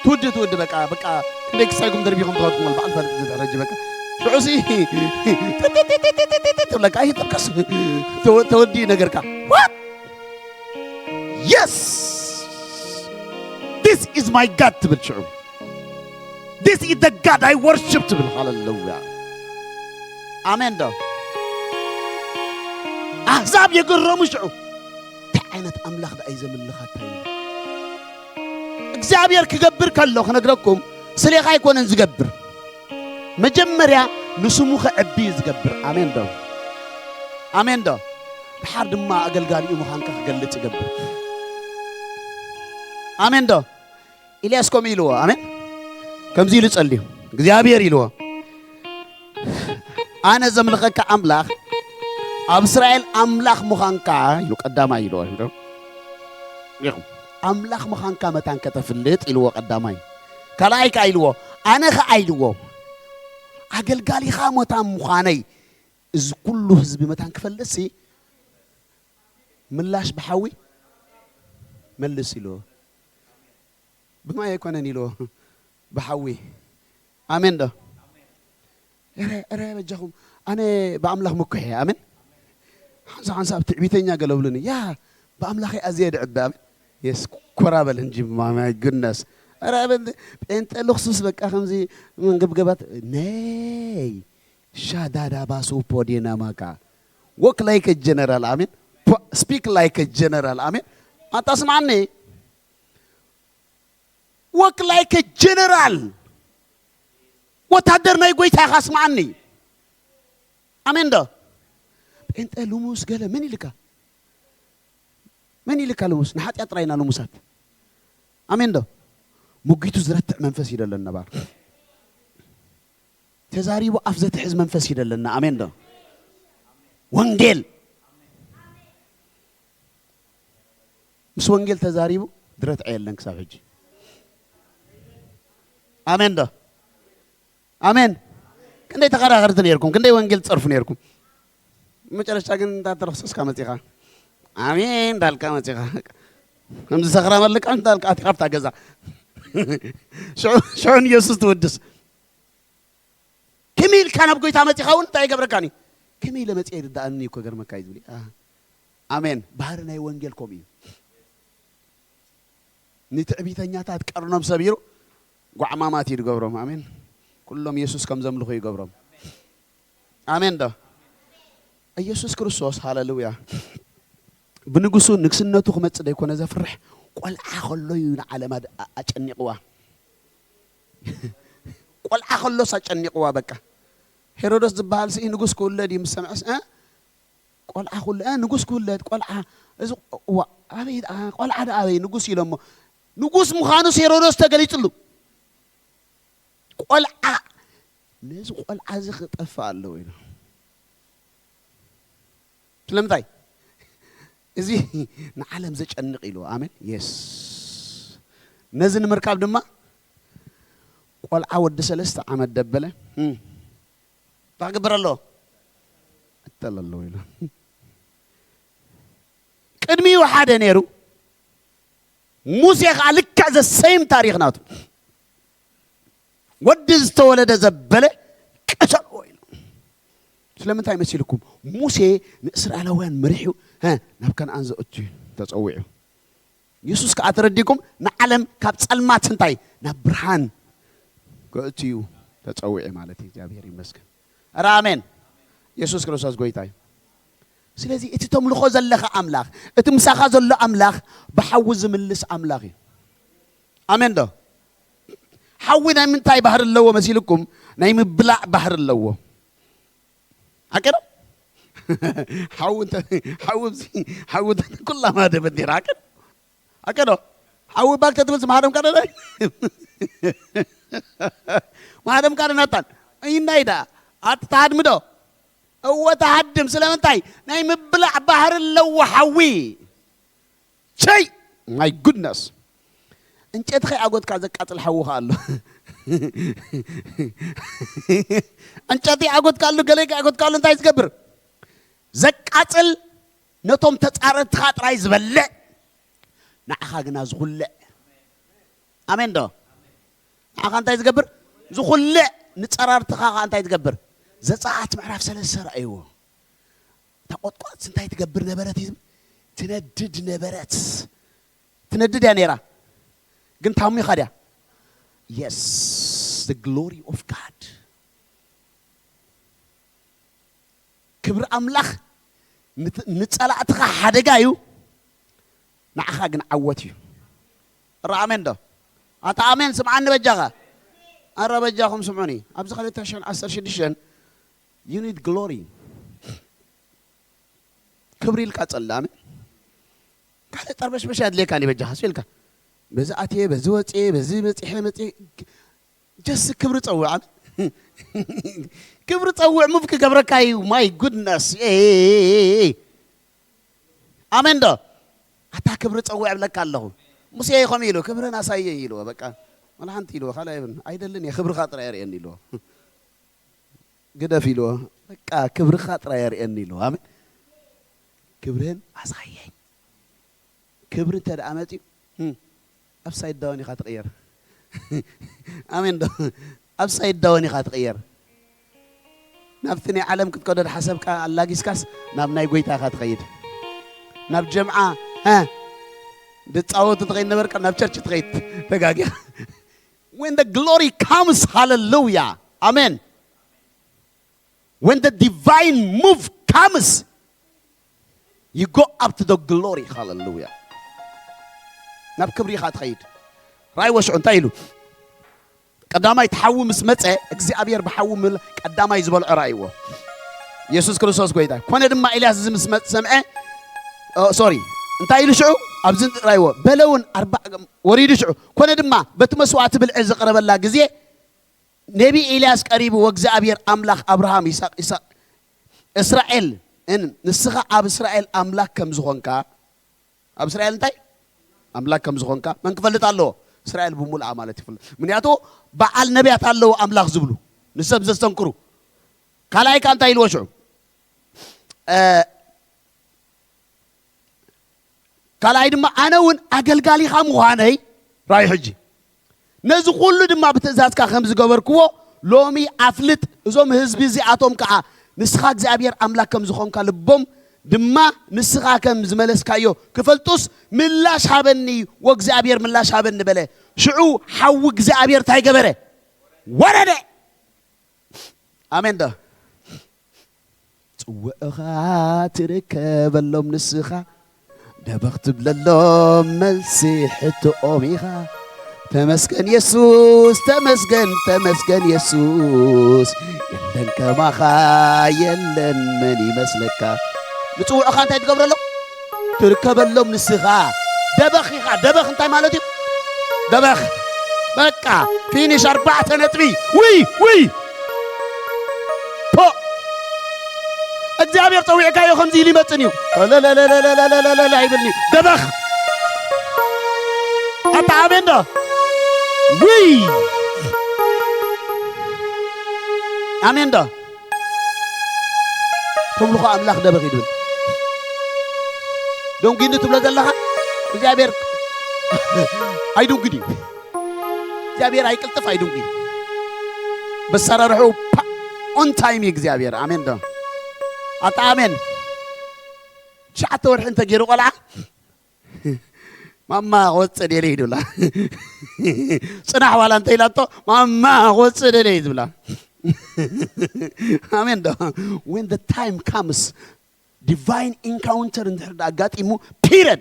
ትውዲ ትውዲ በቃ በቃ ክንደይ ክሳይኩም ደርቢኹም ትኸድኩም በዓል ፈልጥ ዝድሕረጂ በቃ ሽዑሲ ትብለካ ኣይትርከስ ተወዲ ነገርካ what yes this is my God ትብል ሽዑ this is the God I worship ትብል ሃለሉያ ኣሜን ዶ ኣሕዛብ የገረሙ ሽዑ እንታይ ዓይነት ኣምላኽ ደኣ እዩ ዘምልኻታ እዩ እግዚኣብሔር ክገብር ከሎ ክነግረኩም ስሌኻ ኣይኮነን ዝገብር መጀመርያ ንስሙ ክዕቢ እዩ ዝገብር ኣሜን ዶ ኣሜን ዶ ድሓር ድማ ኣገልጋሊኡ ምዃንካ ክገልጽ ይገብር ኣሜን ዶ ኢልያስ ከምኡ ኢልዎ ኣሜን ከምዚ ኢሉ ጸልዩ እግዚኣብሔር ኢልዎ ኣነ ዘምልኸካ ኣምላኽ ኣብ እስራኤል ኣምላኽ ምዃንካ ኢሉ ቀዳማይ ኢልዎ ኣምላኽ ምዃንካ መታን ከተፍልጥ ኢልዎ ቀዳማይ ካልኣይ ከዓ ኢልዎ ኣነ ከዓ ኢልዎ ኣገልጋሊኻ መታን ምዃነይ እዚ ኩሉ ህዝቢ መታን ክፈልጥሲ ምላሽ ብሓዊ መልስ ኢልዎ ብማይ ኣይኮነን ኢልዎ ብሓዊ ኣሜን ዶ ረ ረ በጃኹም ኣነ ብኣምላኽ ምኩሕ እየ ኣሜን። ሓንሳ ሓንሳብ ትዕቢተኛ ገለብሉኒ ያ ብኣምላኸይ ኣዝየ ድዕበ ኣሜን። የስ ኮራ በል እንጂ ማይ ጉድነስ ረ ጴንጠ ልክሱስ በቃ ከምዚ መንገብገባት ነይ ሻዳዳ ባሱ ፖዴና ማካ ወክ ላይክ ጀነራል ኣሜን። ስፒክ ላይክ ጀነራል ኣሜን። ኣታ ስማዓኒ ወክ ላይክ ጀነራል ወታደር ናይ ጎይታ ኢኻ ስማዓኒ። ኣሜን ዶ? ጴንጠ ልሙስ ገለ መን ኢልካ? መን ኢልካ ልሙስ? ንሓጢኣት ጥራይ ኢና ልሙሳት። ኣሜን ዶ? ሙጊቱ ዝረትዕ መንፈስ ይደለና ባር ተዛሪቡ ኣፍ ዘትሕዝ መንፈስ ይደለና። ኣሜን ዶ? ወንጌል ምስ ወንጌል ተዛሪቡ ድረትዐ የለን ክሳብ ሕጂ። ኣሜን ዶ? ኣሜን። ክንደይ ተኸራኸርቲ ነርኩም፣ ክንደይ ወንጌል ትጸርፉ ነርኩም። መጨረሻ ግን እንዳ ተረኽሰስካ መጺኻ ኣሜን እንዳልካ መጺኻ ከምዚ ሰኽራ መልቃ እንዳልካ ኣትኻ ኣብታ ገዛ ሽዑ ሽዑ ንየሱስ ትውድስ። ከመይ ኢልካ ናብ ጎይታ መጺኻ እውን እንታይ ይገብረካኒ? ከመይ ኢለ መጺአ ይርዳእኒ እኮ ገርመካ እዩ ዝብል። ኣሜን። ባህሪ ናይ ወንጌል ከምኡ እዩ። ንትዕቢተኛታት ቀርኖም ሰቢሩ ጓዕማማት እዩ ዝገብሮም። ኣሜን። ኩሎም የሱስ ከም ዘምልኹ ይገብሮም። ኣሜን ዶ? ኢየሱስ ክርስቶስ ሃለሉያ ብንጉሱ ንግስነቱ ክመጽእ ዘይኮነ ዘፍርሕ ቆልዓ ከሎ እዩ ንዓለም ኣድ- ኣ- ኣጨኒቕዋ። ቆልዓ ከሎስ ኣጨኒቕዋ በቃ። ሄሮዶስ ዝበሃል ስኢ ንጉስ ክውለድ እዩ ምስ ሰምዐስ እ? ቆልዓ ክውለ እ? ንጉስ ክውለድ ቆልዓ እዚ እዋ ኣበይ ደኣ ቆልዓ ደኣ ኣበይ ንጉስ ኢሎሞ ንጉስ ምዃኑስ ሄሮዶስ ተገሊጽሉ። ቆልዓ ነዚ ቆልዓ እዚ ክጠፍእ ኣለዎ ኢሉ። ስለምንታይ? እዚ ንዓለም ዘጨንቕ ኢሉ። ኣሜን። የስ ነዚ ንምርካብ ድማ ቆልዓ ወዲ ሰለስተ ዓመት ደበለ እም፣ እንታይ ክግበር ኣለዎ? እተለለዎ ኢሉ። ቅድሚኡ ሓደ ነይሩ። ሙሴ ከዓ ልክዕ ዘሰይም ታሪኽ ናቱ። ወዲ ዝተወለደ ዘበለ ቀተልዎ ኢሉ። ስለምንታይ መሲልኩም? ሙሴ ንእስራኤላውያን መሪሑ ሀ፣ ናብ ከነኣን ዘእቱ እዩ ተጸዊዑ። የሱስ ከዓ ተረዲኩም ንዓለም ካብ ጸልማት እንታይ ናብ ብርሃን ከእቱ እዩ ተጸዊዑ ማለት እዩ። እግዚኣብሔር ይመስገን። ኧረ ኣሜን። የሱስ ክርስቶስ ጎይታ እዩ። ስለዚ እቲ ተምልኾ ዘለኻ ኣምላኽ እቲ ምሳኻ ዘሎ ኣምላኽ ብሓዊ ዝምልስ ኣምላኽ እዩ። ኣሜን ዶ? ሓዊ ናይ ምንታይ ባህሪ ኣለዎ መሲልኩም? ናይ ምብላዕ ባህሪ ኣለዎ። ሓቂ ዶ? ሓዊ እንተ- ሓዊ ኣብዚ- ሓዊ እንተ- ኩላ ማደ በንዴራ ሓቂ ዶ? ሓቂ ዶ? ሓዊ ባክ ተትብል ማህደም ካደ ናይ ማህደም ካደ ናታን ኢናይ ዳ ኣት ተሃድሚ ዶ? እወ ተሃድም። ስለምንታይ? ናይ ምብላዕ ባህሪ ኣለዎ ሓዊ። ቸይ ማይ ጉድነስ። እንጨቲ ከይኣጎትካ ዘቃፅል ሓዊ ከ ኣሎ። እንጨቲ ኣጎትካ ኣሎ፣ ገለ ኣጎትካ ኣሎ፣ እንታይ ዝገብር? ዘቃፅል፣ ነቶም ተፃረትኻ ጥራይ ዝበልዕ፣ ንዓኻ ግና ዝኹልዕ። ኣሜን ዶ? ንዓኻ እንታይ ዝገብር? ዝኹልዕ። ንፀራርትኻ ኸዓ እንታይ ዝገብር? ዘፀኣት ምዕራፍ ሰለስተ ረኣይዎ። እታ ቆጥቋጥ እንታይ ትገብር ነበረት እዩ ዝብል? ትነድድ ነበረት። ትነድድ እያ ነይራ፣ ግን ታሚኻ ድያ? Yes, the glory of God። ክብሪ ኣምላኽ ንት- ንጸላእትኻ ሓደጋ እዩ፣ ንዓኻ ግን ዓወት እዩ። ረ ኣሜን ዶ? ኣታ ኣሜን ስምዓኒ በጃኻ። ኣረ በጃኹም ስምዑኒ። ኣብዚ ክልተ ሽሕን ዓሰርተ ሽዱሽተን you need glory። ክብሪ ኢልካ ጸልእ ኣሜን። ካልእ ጠርበሽበሽ ኣድልየካ ኒ በጃኻ ሱ ኢልካ በዚ ኣትየ በዚ ወፅየ በዚ በፂሐ መፅየ ጀስ ክብሪ ጸውዕ ኣሜን። ክብሪ ጸውዕ ሙቭ ክገብረካ እዩ። My goodness። ኣሜን ዶ? ኣታ ክብሪ ጸውዕ እብለካ ኣለኹ። ሙሴ ከምኡ ኢሉ ክብርን ኣሳየኝ ኢልዎ። በቃ ወላ ሓንቲ ኢልዎ ካልእ ኣይብልን። ኣይደልን እየ ክብርኻ ጥራይ ኣርእየኒ ኢልዎ። ግደፍ ኢልዎ። በቃ ክብርኻ ጥራይ ኣርእየኒ ኢልዎ። ኣሜን። ክብርህን ኣሳየኝ። ክብሪ እንተ ደኣ መጺኡ እም፣ ኣፕሳይድ ዳውን ኢኻ ትቕየር። ኣሜን ዶ? ኣፕሳይድ ዳውን ኢኻ ትቕየር። ናብቲ ናይ ዓለም ክትከዶ ዝሓሰብካ ኣላጊስካስ ናብ ናይ ጎይታኻ ትኸይድ። ናብ ጀምዓ፣ እ፣ ድጻወቱ ትኸይድ ነበርካ፣ ናብ ቸርች ትኸይድ። ተጋጊኻ። When the glory comes, ሃሌሉያ። ኣሜን። When the divine move comes, you go up to the glory. ሃሌሉያ። ናብ ክብሪ ኢኻ ትኸይድ። ራእይዎ ሽዑ እንታይ ኢሉ? ቀዳማይ እቲ ሓዊ ምስ መጸ፣ እግዚኣብሔር ብሓዊ ምል-፣ ቀዳማይ ዝበልዖ ራእይዎ። የሱስ ክርስቶስ ጎይታ። ኮነ ድማ ኤልያስ እዚ ምስ መ-፣ ሰምዐ፣ ኦ፣ ሶሪ፣ እንታይ ኢሉ ሽዑ? ኣብዚ ራእይዎ። በለ እውን ኣርባ-፣ ወሪዱ ሽዑ። ኮነ ድማ በቲ መስዋዕቲ ብልዒ ዝቐረበላ ግዜ፣ ነቢ ኤልያስ ቀሪቡ፣ "ወእግዚኣብሔር ኣምላኽ ኣብርሃም፣ ይስሐቅ፣ ይስሐቅ፣ እስራኤል፣ እን-፣ ንስኻ ኣብ እስራኤል ኣምላኽ ከም ዝኾንካ፣ ኣብ እስራኤል እንታይ? ኣምላኽ ከም ዝኾንካ መን ክፈልጥ ኣለዎ? እስራኤል ብምሉኣ ማለት ይፈልጥ። ምክንያቱ በዓል ነቢያት ኣለዎ ኣምላኽ ዝብሉ፣ ንሰብ ዘስተንክሩ። ካልኣይ ከ እንታይ ኢልዎ ሽዑ? እ፣ ካልኣይ ድማ ኣነ እውን ኣገልጋሊኻ ምዃነይ ራእይ ሕጂ። ነዚ ኩሉ ድማ ብትእዛዝካ ከም ዝገበርክዎ ሎሚ ኣፍልጥ። እዞም ህዝቢ እዚኣቶም ከዓ ንስኻ እግዚኣብሔር ኣምላኽ ከም ዝኾንካ ልቦም ድማ ንስኻ ከም ዝመለስካዮ ክፈልጡስ ምላሽ ሃበኒ፣ ወእግዚኣብሔር ምላሽ ሃበኒ በለ። ሽዑ ሓዊ እግዚኣብሔር እንታይ ገበረ? ወረደ። ኣሜን ዶ? ጽውዕኻ ትርከበሎም ንስኻ፣ ደበኽ ትብለሎም መልሲ ሕቶኦም ኢኻ። ተመስገን የሱስ፣ ተመስገን፣ ተመስገን የሱስ፣ የለን ከማኻ፣ የለን መን ይመስለካ። ንጽውዕኻ እንታይ ትገብረሎም? ትርከበሎም ንስኻ። ደበኽ ኢኻ። ደበኽ እንታይ ማለት እዩ? ደበኽ። በቃ ፊኒሽ፣ ኣርባዕተ ነጥቢ። ውይ፣ ውይ። ፖ። እግዚኣብሔር ጸዊዕካዮ ከምዚ ኢሉ ይመጽን እዩ። ለለለለለለለለ ኣይብልኒ። ደበኽ። ኣታ ኣሜን ዶ? ውይ። ኣሜን ዶ? ተምልኾ ኣምላኽ ደበኽ ይድብል። ደንጉይኒ ትብሎ ዘለኻ እግዚኣብሔር ኣይድንጉድ እዩ። እግዚኣብሔር ኣይቅልጥፍ ኣይድንጉይ። በሰራርሑ ኦን ታይም እዩ እግዚኣብሔር። ኣሜን ዶ? ኣታ ኣሜን። ትሽዓተ ወርሒ እንተገይሩ ቆልዓ ማማ ክወፅእ ደልየ ትብላ። ጽናሕ ዋላ እንተ ኢላቶ ማማ ክወፅእ ደልየ ትብላ። ኣሜን ዶ? When the time comes, ዲቫይን ኢንካውንተር እንድሕር ደኣ ኣጋጢሙ፣ ፒረድ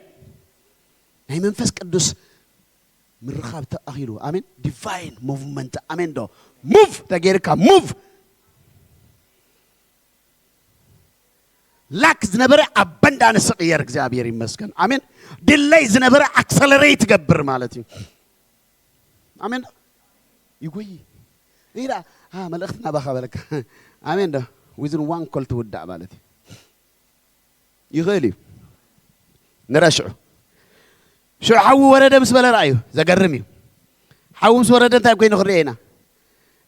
ናይ መንፈስ ቅዱስ ምርኻብ ተኣኺሉ። ኣሜን። ዲቫይን ሙቭመንት። ኣሜን ዶ? ሙቭ ተገይርካ፣ ሙቭ። ላክ ዝነበረ ኣበንዳንስ ይቕየር። እግዚኣብሔር ይመስገን። ኣሜን። ድለይ ዝነበረ ኣክሰለሬት ይገብር ማለት እዩ። ኣሜን ዶ? ይጎይ። ኢላ፣ አ፣ መልእኽቲ ናባኻ በለካ። ኣሜን ዶ? ዊዝን ዋን ኮል ትውዳእ ማለት እዩ። ይኽእል እዩ። ንረሽዑ። ሽዑ ሓዊ ወረደ ምስ በለ ረኣዩ። ዘገርም እዩ። ሓዊ ምስ ወረደ እንታይ ኮይኑ ክንሪኦ ኢና?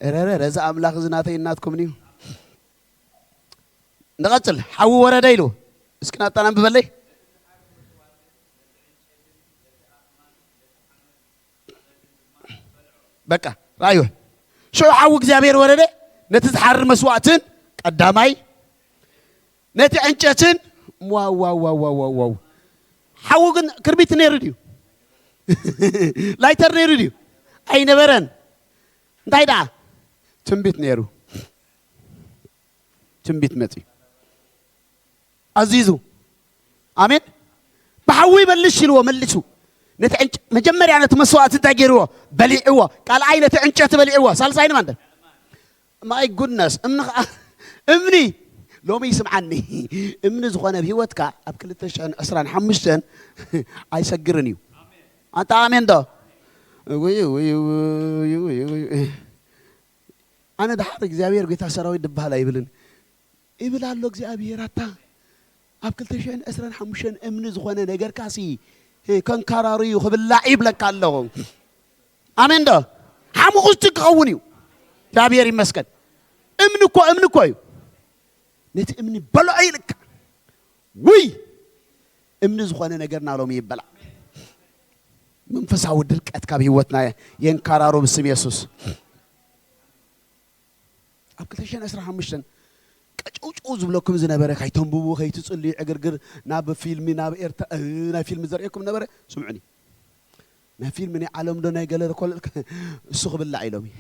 እረረ፣ ረዛ ኣምላኽ እዚ ናተይ እናትኩምን እዩ። ንቐጽል። ሓዊ ወረደ ኢሉ። እስኪ ናጣ ነንብበለይ። በቃ፣ ረኣዩ። ሽዑ ሓዊ እግዚኣብሔር ወረደ፣ ነቲ ዝሓርር መስዋእትን ቀዳማይ፣ ነቲ ዕንጨትን፣ ዋው፣ ዋው፣ ዋው፣ ዋው፣ ዋው፣ ዋው። ሓዊ ግን ክርቢት ነይሩ ድዩ? ላይተር ነይሩ ድዩ? ኣይነበረን። እንታይ ደኣ? ትንቢት ነይሩ። ትንቢት መጺኡ። ኣዚዙ። ኣሜን። ብሓዊ መልሽ ኢልዎ፣ መሊሱ። ነቲ ዕንጨ-፣ መጀመርያ ነቲ መስዋእቲ እንታይ ገይርዎ? በሊዕዎ። ካልኣይ ነቲ ዕንጨቲ በሊዕዎ። ሳልሳይ ንማን ደ? ማይ ጉድነስ። እምኒ ኸዓ፣ እምኒ። ሎሚ ይስምዓኒ። እምኒ ዝኾነ ኣብ ህይወትካ ኣብ ክልተ ሽሕን ዕስራን ሓሙሽተን ኣይሰግርን እዩ። ኣንታ ኣሜን ዶ? ውይ፣ ውይ፣ ውይ፣ ውይ፣ ውይ። ኣነ ደሓር እግዚኣብሔር ጌታ ሰራዊት ድበሃል ኣይብልን። ይብል ኣሎ እግዚኣብሔር። ኣታ ኣብ ክልተ ሽሕን ዕስራን ሓሙሽተን እምኒ ዝኾነ ነገርካሲ ከንካራሩ እዩ ክብላዕ ይብለካ ኣለኹ። ኣሜን ዶ? ሓሙኽስቲ ክኸውን እዩ። እግዚኣብሔር ይመስገን። እምኒ እኮ፣ እምኒ እኮ እዩ። ነቲ እምኒ በልዖ ይልካ። ውይ! እምኒ ዝኾነ ነገርና ሎሚ ይበላዕ። መንፈሳዊ ድርቀት ካብ ህይወትና የንካራሩ ብስም የሱስ። ኣብ ክልተ ሽሕን ዕስራን ሓሙሽተን ቀጨውጨው ዝብለኩም ዝነበረ፣ ከይተንብቡ ከይትጽልዩ ዕግርግር፣ ናብ ፊልሚ ናብ ኤርትራ፣ እ፣ ናይ ፊልሚ ዘርእየኩም ነበረ። ስምዑኒ፣ ናይ ፊልሚ ናይ ዓለም ዶ ናይ ገለ ኮለል፣ እሱ ክብላዕ ኢሎም እዩ።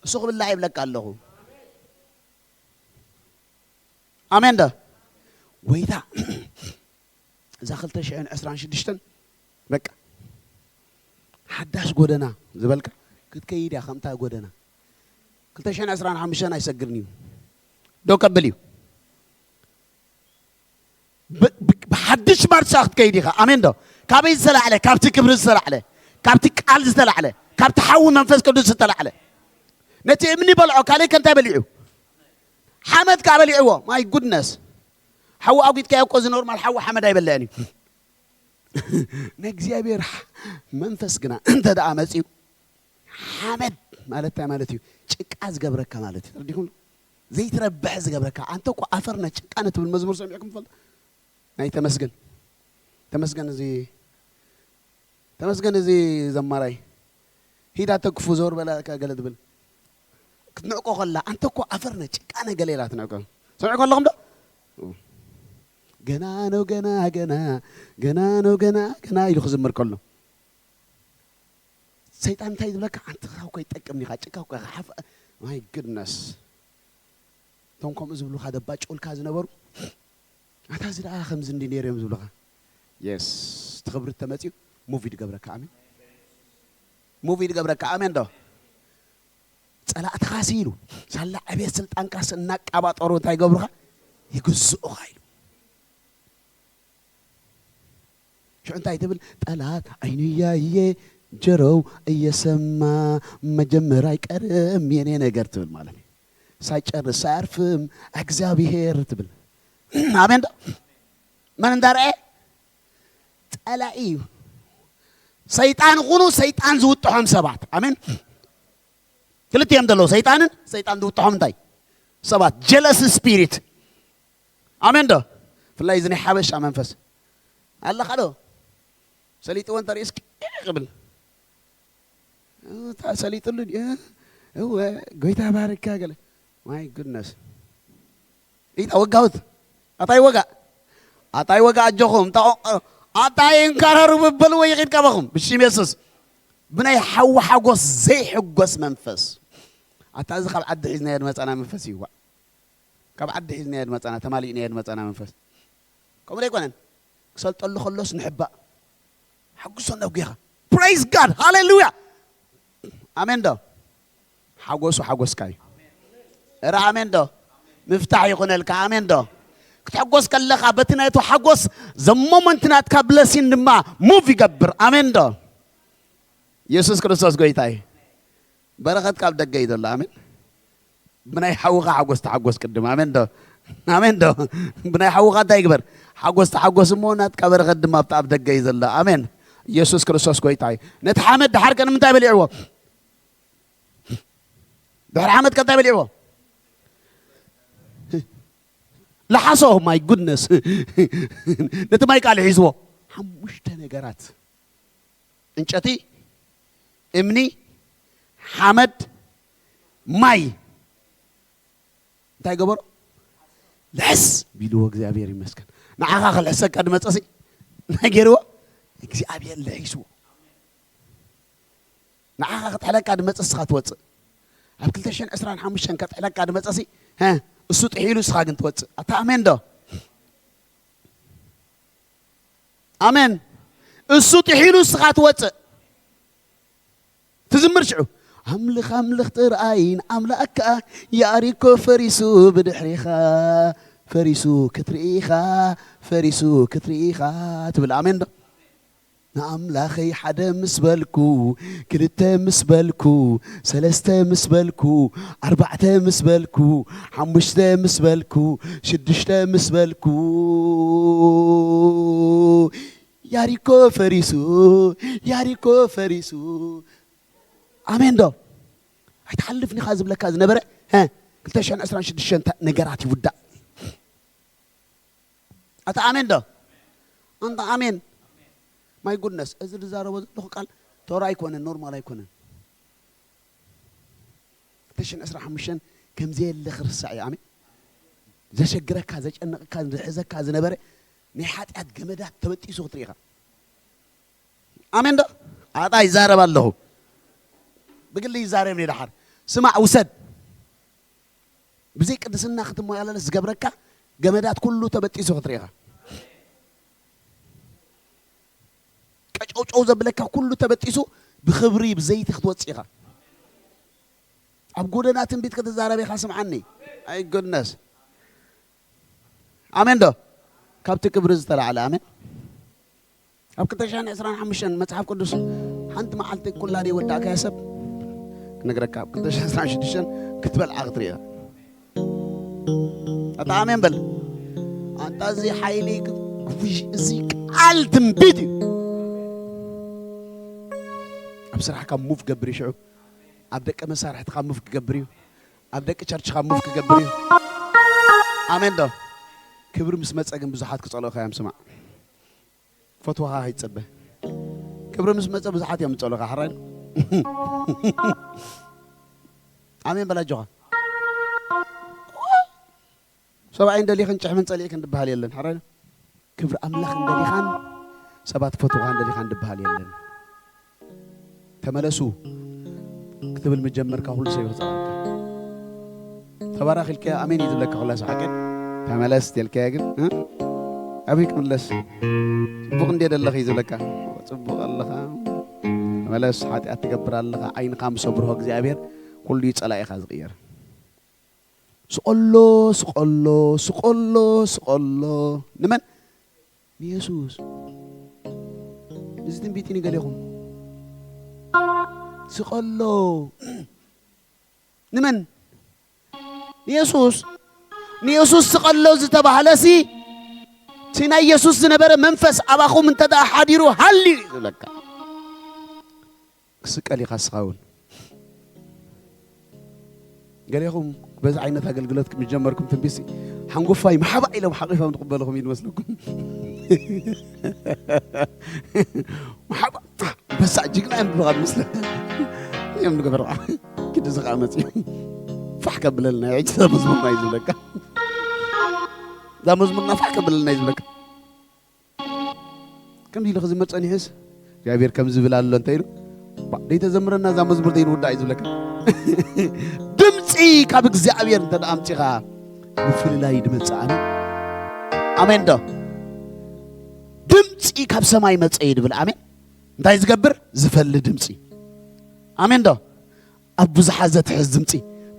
እሱ ክብላዕ ይብለካ ኣለኹ። ኣሜን ዶ? ጎይታ እዛ ክልተ ሽሕን ዕስራን ሽዱሽተን በቃ ሓዳሽ ጎደና ዝበልካ ክትከይድ እያ። ከምታ ጎደና ክልተ ሽሕን ዕስራን ሓሙሽተን ኣይሰግርን እዩ። ደው ከብል እዩ። ብ- ብ- ብሓድሽ ማርሻ ክትከይድ ኢኻ። ኣሜን ዶ? ካበይ ዝተላዕለ? ካብቲ ክብሪ ዝተላዕለ፣ ካብቲ ቃል ዝተላዕለ፣ ካብቲ ሓዊ መንፈስ ቅዱስ ዝተላዕለ። ነቲ እምኒ በልዖ። ካልእ ከ እንታይ በሊዑ? ሓመድ ከኣ በሊዕዎ። ማይ ጉድነስ። ሓዊ ኣጒድካዮ እኮ እዚ ኖርማል ሓዊ ሓመድ ኣይበልዕን እዩ። ንእግዚኣብሔር መንፈስ ግና እንተ ደኣ መጺኡ፣ ሓመድ ማለት እንታይ ማለት እዩ? ጭቃ ዝገብረካ ማለት እዩ። ተረዲኹም? ዘይትረብሕ ዝገብረካ። ኣንተ እኮ ኣፈር ነህ ጭቃ ነህ ትብል መዝሙር ሰሚዕኩም ትፈልጡ? ናይ ተመስገን፣ ተመስገን እዚ፣ ተመስገን እዚ ዘማራይ፣ ሂድ ኣተክፉ፣ ዘወር በል ገለ ትብል ክትንዕቆ ከላ፣ ኣንተ እኮ ኣፈር ነህ ጭቃ ነህ ገለ ኢላ ትንዕቆ። ሰሚዕኩም ኣለኹም ዶ? ገና ነው ገና፣ ገና፣ ገና ነው ገና፣ ገና ኢሉ ክዝምር ከሎ፣ ሰይጣን እንታይ ዝብለካ? ኣንተ እኮ ኣይጠቅምን ኢኻ፣ ጭቃ እኮ ኢኻ፣ ሓፍ-፣ my goodness። እቶም ከምኡ ዝብሉኻ ደባጭውልካ ዝነበሩ፣ ኣታ እዚ ደኣ ከምዚ እንዲ ነይሩ እዮም ዝብሉኻ። የስ፣ እቲ ክብሪ ተመጺኡ ሙቭ ይድገብረካ። ኣሜን። ሙቭ ይድገብረካ። ኣሜን ዶ? ጸላእትኻ ሲ ኢሉ፣ ሳላ ዕቤት ስልጣንካ ሲ እናቃባጠሩ እንታይ ይገብሩኻ? ይግዝኡኻ ኢሉ። ሽዑ እንታይ ትብል? ጠላት ዓይኑ እያየ፣ ጆሮው እየሰማ፣ መጀመር ኣይቀርም የኔ ነገር ትብል ማለት እዩ። ሳይጨርስ ሳያርፍም እግዚኣብሔር ትብል። ኣሜን ዶ? መን እንዳርኣየ? ጸላኢ እዩ። ሰይጣን ይኹኑ ሰይጣን ዝውጥሖም ሰባት። ኣሜን። ክልቲኦም ዘለዉ፣ ሰይጣንን ሰይጣን ዝውጥሖም እንታይ? ሰባት። ጀለስ ስፒሪት። ኣሜን ዶ? ብፍላይ እዚ ናይ ሓበሻ መንፈስ ኣለኻ ዶ? ሰሊጥዎ እንተርእዩስ ቅዕ ክብል። እታ ሰሊጥሉ ድዩ? እወ፣ ጎይታ ባርካ ገለ። My goodness። ኢታ ወጋሁት። ኣታይ ወጋ? ኣታይ ወጋ ኣጆኹም። ኣታ፣ ኣታይ እንካረሩ ብበልዎ ይኺድ ካባኹም። ብሽም የሱስ። ብናይ ሓዊ ሓጎስ ዘይሕጎስ መንፈስ። ኣታ እዚ ካብ ዓዲ ሒዝናዮ ዝመጻና መንፈስ እዩ። ካብ ዓዲ ሒዝናዮ ዝመጻና፣ ተማሊእናዮ ዝመጻና መንፈስ። ከምኡ ዶ ኣይኮነን? ክሰልጠሉ ከሎስ ንሕባእ። ሓጉሶ ናብ ጌኻ። Praise God። ሃሌሉያ። ኣሜን ዶ? ሓጎሱ ሓጎስካ እዩ። እረ ኣሜን ዶ? ምፍታሕ ይኹነልካ። ኣሜን ዶ? ክትሕጎስ ከለኻ በቲ ናይቱ ሓጎስ ዘሞመንት ናትካ ብለሲን ድማ ሙቭ ይገብር። ኣሜን ዶ? የሱስ ክርስቶስ ጎይታ እዩ። በረኸት ካብ ደገ እዩ ዘሎ። ኣሜን። ብናይ ሓውኻ ሓጎስ ተሓጎስ ቅድም። ኣሜን ዶ? ኣሜን ዶ? ብናይ ሓውኻ እንታይ ይግበር? ሓጎስ ተሓጎስ እሞ ናትካ በረኸት ድማ ኣብቲ ኣብ ደገ እዩ ዘሎ። ኣሜን። ኢየሱስ ክርስቶስ ጎይታ እዩ። ነቲ ሓመድ ድሓር ከ ንምንታይ በሊዕዎ? ድሕሪ ሓመድ ከ እንታይ በሊዕዎ? ለሓሶ። My goodness። ነቲ ማይ ቃል ሒዝዎ። ሓሙሽተ ነገራት። ዕንጨቲ፣ እምኒ፣ ሓመድ፣ ማይ። እንታይ ገበሮ? ልሕስ ቢልዎ። እግዚኣብሔር ይመስገን። ንዓኻ ክልሕሰካ ድመጸሲ እንታይ ገይርዎ? እግዚኣብሔር ልሒስዎ። ንዓኻ ክጥሕለካ ድመጸ እስኻ ትወጽእ። ኣብ ክልተ ሽሕን ዕስራን ሓሙሽተን ከጥሕለካ ድመጸሲ፣ ሀ፣ እሱ ጥሒሉ እስኻ ግን ትወጽእ። ኣታ ኣሜን ዶ? ኣሜን። እሱ ጥሒሉ እስኻ ትወጽእ። ትዝምር ሽዑ፣ ኣምልኽ ኣምልኽ ጥራይ ንኣምላኽካ፣ ያሪኮ ፈሪሱ ብድሕሪኻ፣ ፈሪሱ ክትርኢኻ፣ ፈሪሱ ክትርኢኻ ትብል። ኣሜን ዶ? ንኣምላኸይ ሓደ ምስ በልኩ፣ ክልተ ምስ በልኩ፣ ሰለስተ ምስ በልኩ፣ ኣርባዕተ ምስ በልኩ፣ ሓሙሽተ ምስ በልኩ፣ ሽዱሽተ ምስ በልኩ፣ ያሪኮ ፈሪሱ፣ ያሪኮ ፈሪሱ። ኣሜን ዶ? ኣይትሓልፍን ኢኻ ዝብለካ ዝነበረ፣ ሀ፣ ክልተ ሽሕን ዕስራን ሽዱሽተን ነገራት ይውዳእ። ኣታ ኣሜን ዶ? ኣንታ ኣሜን። My goodness፣ እዚ ዝዛረቦ ዘለኹ ቃል ተራ ኣይኮነን፣ ኖርማል ኣይኮነን። ክልተ ሽሕን ዕስራን ሓሙሽተን ከም ዘየለ ክርስዕ እዩ። ኣሜን። ዘሸግረካ፣ ዘጨንቕካ፣ ዝሕዘካ ዝነበረ ናይ ሓጢኣት ገመዳት ተበጢሱ ክትርኢ ኢኻ። ኣሜን ዶ? ኣጣ ይዛረብ ኣለኹ። ብግሊ ይዛረብ እየ ደሓር። ስማዕ፣ ውሰድ። ብዘይ ቅድስና ክትመላለስ ዝገብረካ ገመዳት ኩሉ ተበጢሱ ክትርኢ ኢኻ። ቀጨውጨው ዘብለካ ኩሉ ተበጢሱ ብኽብሪ ብዘይቲ ክትወፅእ ኢኻ። ኣብ ጎደና ትንቢት ክትዛረብ ኢኻ። ስምዓኒ። ኣይ ጉድነስ። ኣሜን ዶ? ካብቲ ክብሪ ዝተላዕለ። ኣሜን። ኣብ ክልተ ሽሕን ዕስራን ሓሙሽተን መጽሓፍ ቅዱስ ሓንቲ መዓልቲ ኩላ ዘይወዳእካያ ሰብ ክነግረካ፣ ኣብ ክልተ ሽሕን ዕስራን ሽዱሽተን ክትበልዓ ክትርእያ። ኣታ ኣሜን በል። ኣንታ እዚ ሓይሊ፣ እዚ ቃል ትንቢት እዩ። ኣብ ስራሕካ ሙቭ ገብር እዩ። ሽዑ ኣብ ደቂ መሳርሕትኻ ሙቭ ክገብር እዩ። ኣብ ደቂ ቸርችኻ ሙቭ ክገብር እዩ። ኣሜን ዶ? ክብሪ ምስ መጸ ግን ብዙሓት ክጸልኡኻ እዮም። ስማዕ፣ ፈትዋኻ ከይትጸበ። ክብሪ ምስ መጸ ብዙሓት እዮም ዝጸልኡኻ። ሕራይ ዶ? ኣሜን በል ኣጆኻ። ሰብኣይ እንደሊኽን ጭሕምን ጸሊእክን ድበሃል የለን። ሕራይ ዶ? ክብሪ ኣምላኽ እንደሊኻን ሰባት ፈትውኻ እንደሊኻን ድበሃል የለን። ተመለሱ ክትብል ምጀመርካ ኩሉ ሰብ ይኽጸረካ። ተባረኽ ኢልካዮ ኣሜን እዩ ዝብለካ ኩላ ሰሓቀ። ተመለስ ተልካዮ ግን፣ እ? ኣበይ ክምለስ? ጽቡቕ እንዴ ደለኽ እዩ ዝብለካ። ጽቡቕ ኣለኻ። ተመለስ፣ ሓጢኣት ትገብር ኣለኻ። ዓይንኻ ምስ ኣብርሆ እግዚኣብሔር ኩሉ እዩ ጸላኢኻ ዝቕየር። ስቐሎ፣ ስቐሎ፣ ስቐሎ፣ ስቐሎ። ንመን? ንየሱስ። እዚ ትንቢት እዩ ንገሌኹም። ስቐሎ። ንመን? ንየሱስ። ንየሱስ ስቐሎ ዝተባህለሲ፣ እቲ ናይ የሱስ ዝነበረ መንፈስ ኣባኹም እንተ ደኣ ሓዲሩ ሃልዩ እዩ ዝብለካ። ክስቀል ኢኻ እስኻ እውን። ገሌኹም በዚ ዓይነት ኣገልግሎት ምስ ጀመርኩም ትንቢትሲ ሓንጎፋይ መሓባእ ኢሎም ሓቒፎም ዝቕበልኹም እዩ ዝመስለኩም። መሓባእ፣ ኣንበሳ፣ ጅግና እዮም ዝበሃል መስለ። እዮም ንገበርዓ። ኪድ እዚ ኸዓ መፅዩ ፋሕ ከብለልና እዩ። ሕጂ እዛ መዝሙርና እዩ ዝብለካ። እዛ መዝሙርና ፋሕ ከብለልና እዩ ዝብለካ። ከምዚ ኢሉ ክዝመር ጸኒሑስ እግዚኣብሔር ከምዚ ዝብል ኣሎ እንተ ኢሉ፣ "ባ፣ ደይተዘምረና እዛ መዝሙር ዘይንውዳእ" እዩ ዝብለካ። ድምፂ ካብ እግዚኣብሔር እንተ ደኣ ኣምፂኻ፣ ምፍልላይ እዩ ድመፅእ። ኣሜን። ኣሜን ዶ? ድምፂ ካብ ሰማይ መፀ እዩ ድብል። ኣሜን። እንታይ ዝገብር? ዝፈሊ ድምፂ። ኣሜን ዶ? ኣብ ብዙሓት ዘትሕዝ ድምፂ፣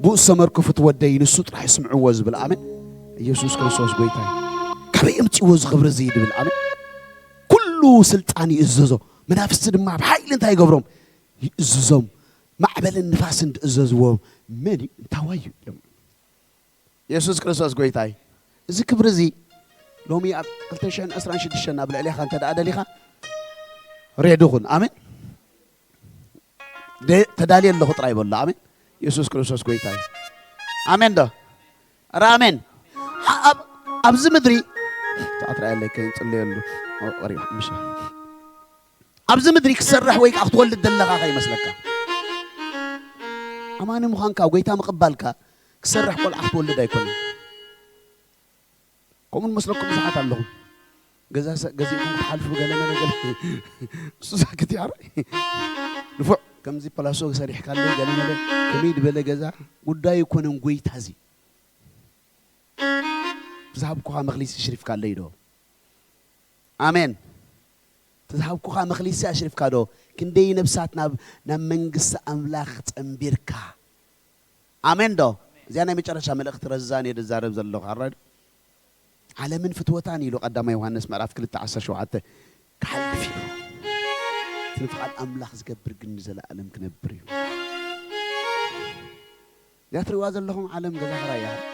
"ብኡ ዝሰመርኩ ፍትወደይ፣ ንሱ ጥራሕ ስምዕዎ" ዝብል። ኣሜን። ኢየሱስ ክርስቶስ ጎይታ እዩ። ካበይ የምፅእዎ እዚ ክብሪ እዚ ድብል። ኣሜን። ኩሉ ስልጣን ይእዘዞ፣ መናፍስቲ ድማ ብሓይሊ እንታይ ይገብሮም? ይእዝዞም። ማዕበልን ንፋስን ዝእዘዝዎ መን እዩ? እንታዋይ እዩ? ኢሎም። ኢየሱስ ክርስቶስ ጎይታ እዩ። እዚ ክብሪ እዚ ሎሚ ኣብ ክልተ ሽሕን ዕስራን ሽዱሽተን ኣብ ልዕሌኻ እንተ ደኣ ደሊኻ ሬዲ ኩን። ኣሜን። ደ-፣ ተዳልየ ኣለኹ ጥራይ በሎ። ኣሜን። ኢየሱስ ክርስቶስ ጎይታ እዩ። ኣሜን ዶ? ኧረ ኣሜን። ኣብ-፣ ኣብዚ ምድሪ ሰዓት ረኣየለይ ከይንጽለየሉ። ኦ፣ ቀሪቡ፣ ምሽ። ኣብዚ ምድሪ ክሰርሕ ወይ ከዓ ክትወልድ ዘለኻ ከይመስለካ። ኣማኒ ምዃንካ፣ ጎይታ ምቕባልካ፣ ክሰርሕ ቆልዓ ክትወልድ ኣይኮነን። ከምኡ ንመስለኩም ብዙሓት ኣለኹም። ገዛ ሰ-፣ ገዚእኩም ክትሓልፉ ገለ መለ ገለ። እሱ ሳክት ያረ። ንፉዕ ከምዚ ፓላሶ ሰሪሕካለይ ገለ መለ። ከመይ ዝበለ ገዛ ጉዳይ ኣይኮነን ጎይታ እዚ። ብዝሃብኩኻ መኽሊስ ሽሪፍካለይ ዶ? ኣሜን። ተዝሃብኩኻ መኽሊሲ ኣሽሪፍካ ዶ? ክንደይ ነብሳት ናብ፣ ናብ መንግስቲ ኣምላኽ ጸንቢርካ? ኣሜን ዶ? እዚኣ ናይ መጨረሻ መልእኽቲ ረዛን እየ ዝዛረብ ዘለኹ። ኣራይ ዶ? ዓለምን ፍትወታን ኢሉ ቀዳማይ ዮሃንስ ምዕራፍ ክልተ ዓሰርተ ሸውዓተ ክሓልፍ እዩ። እቲ ንፍቓድ ኣምላኽ ዝገብር ግን ንዘለኣለም ክነብር እዩ። እዚኣ ትርእይዋ ዘለኹም ዓለም ገዛ ኽራይ እያ።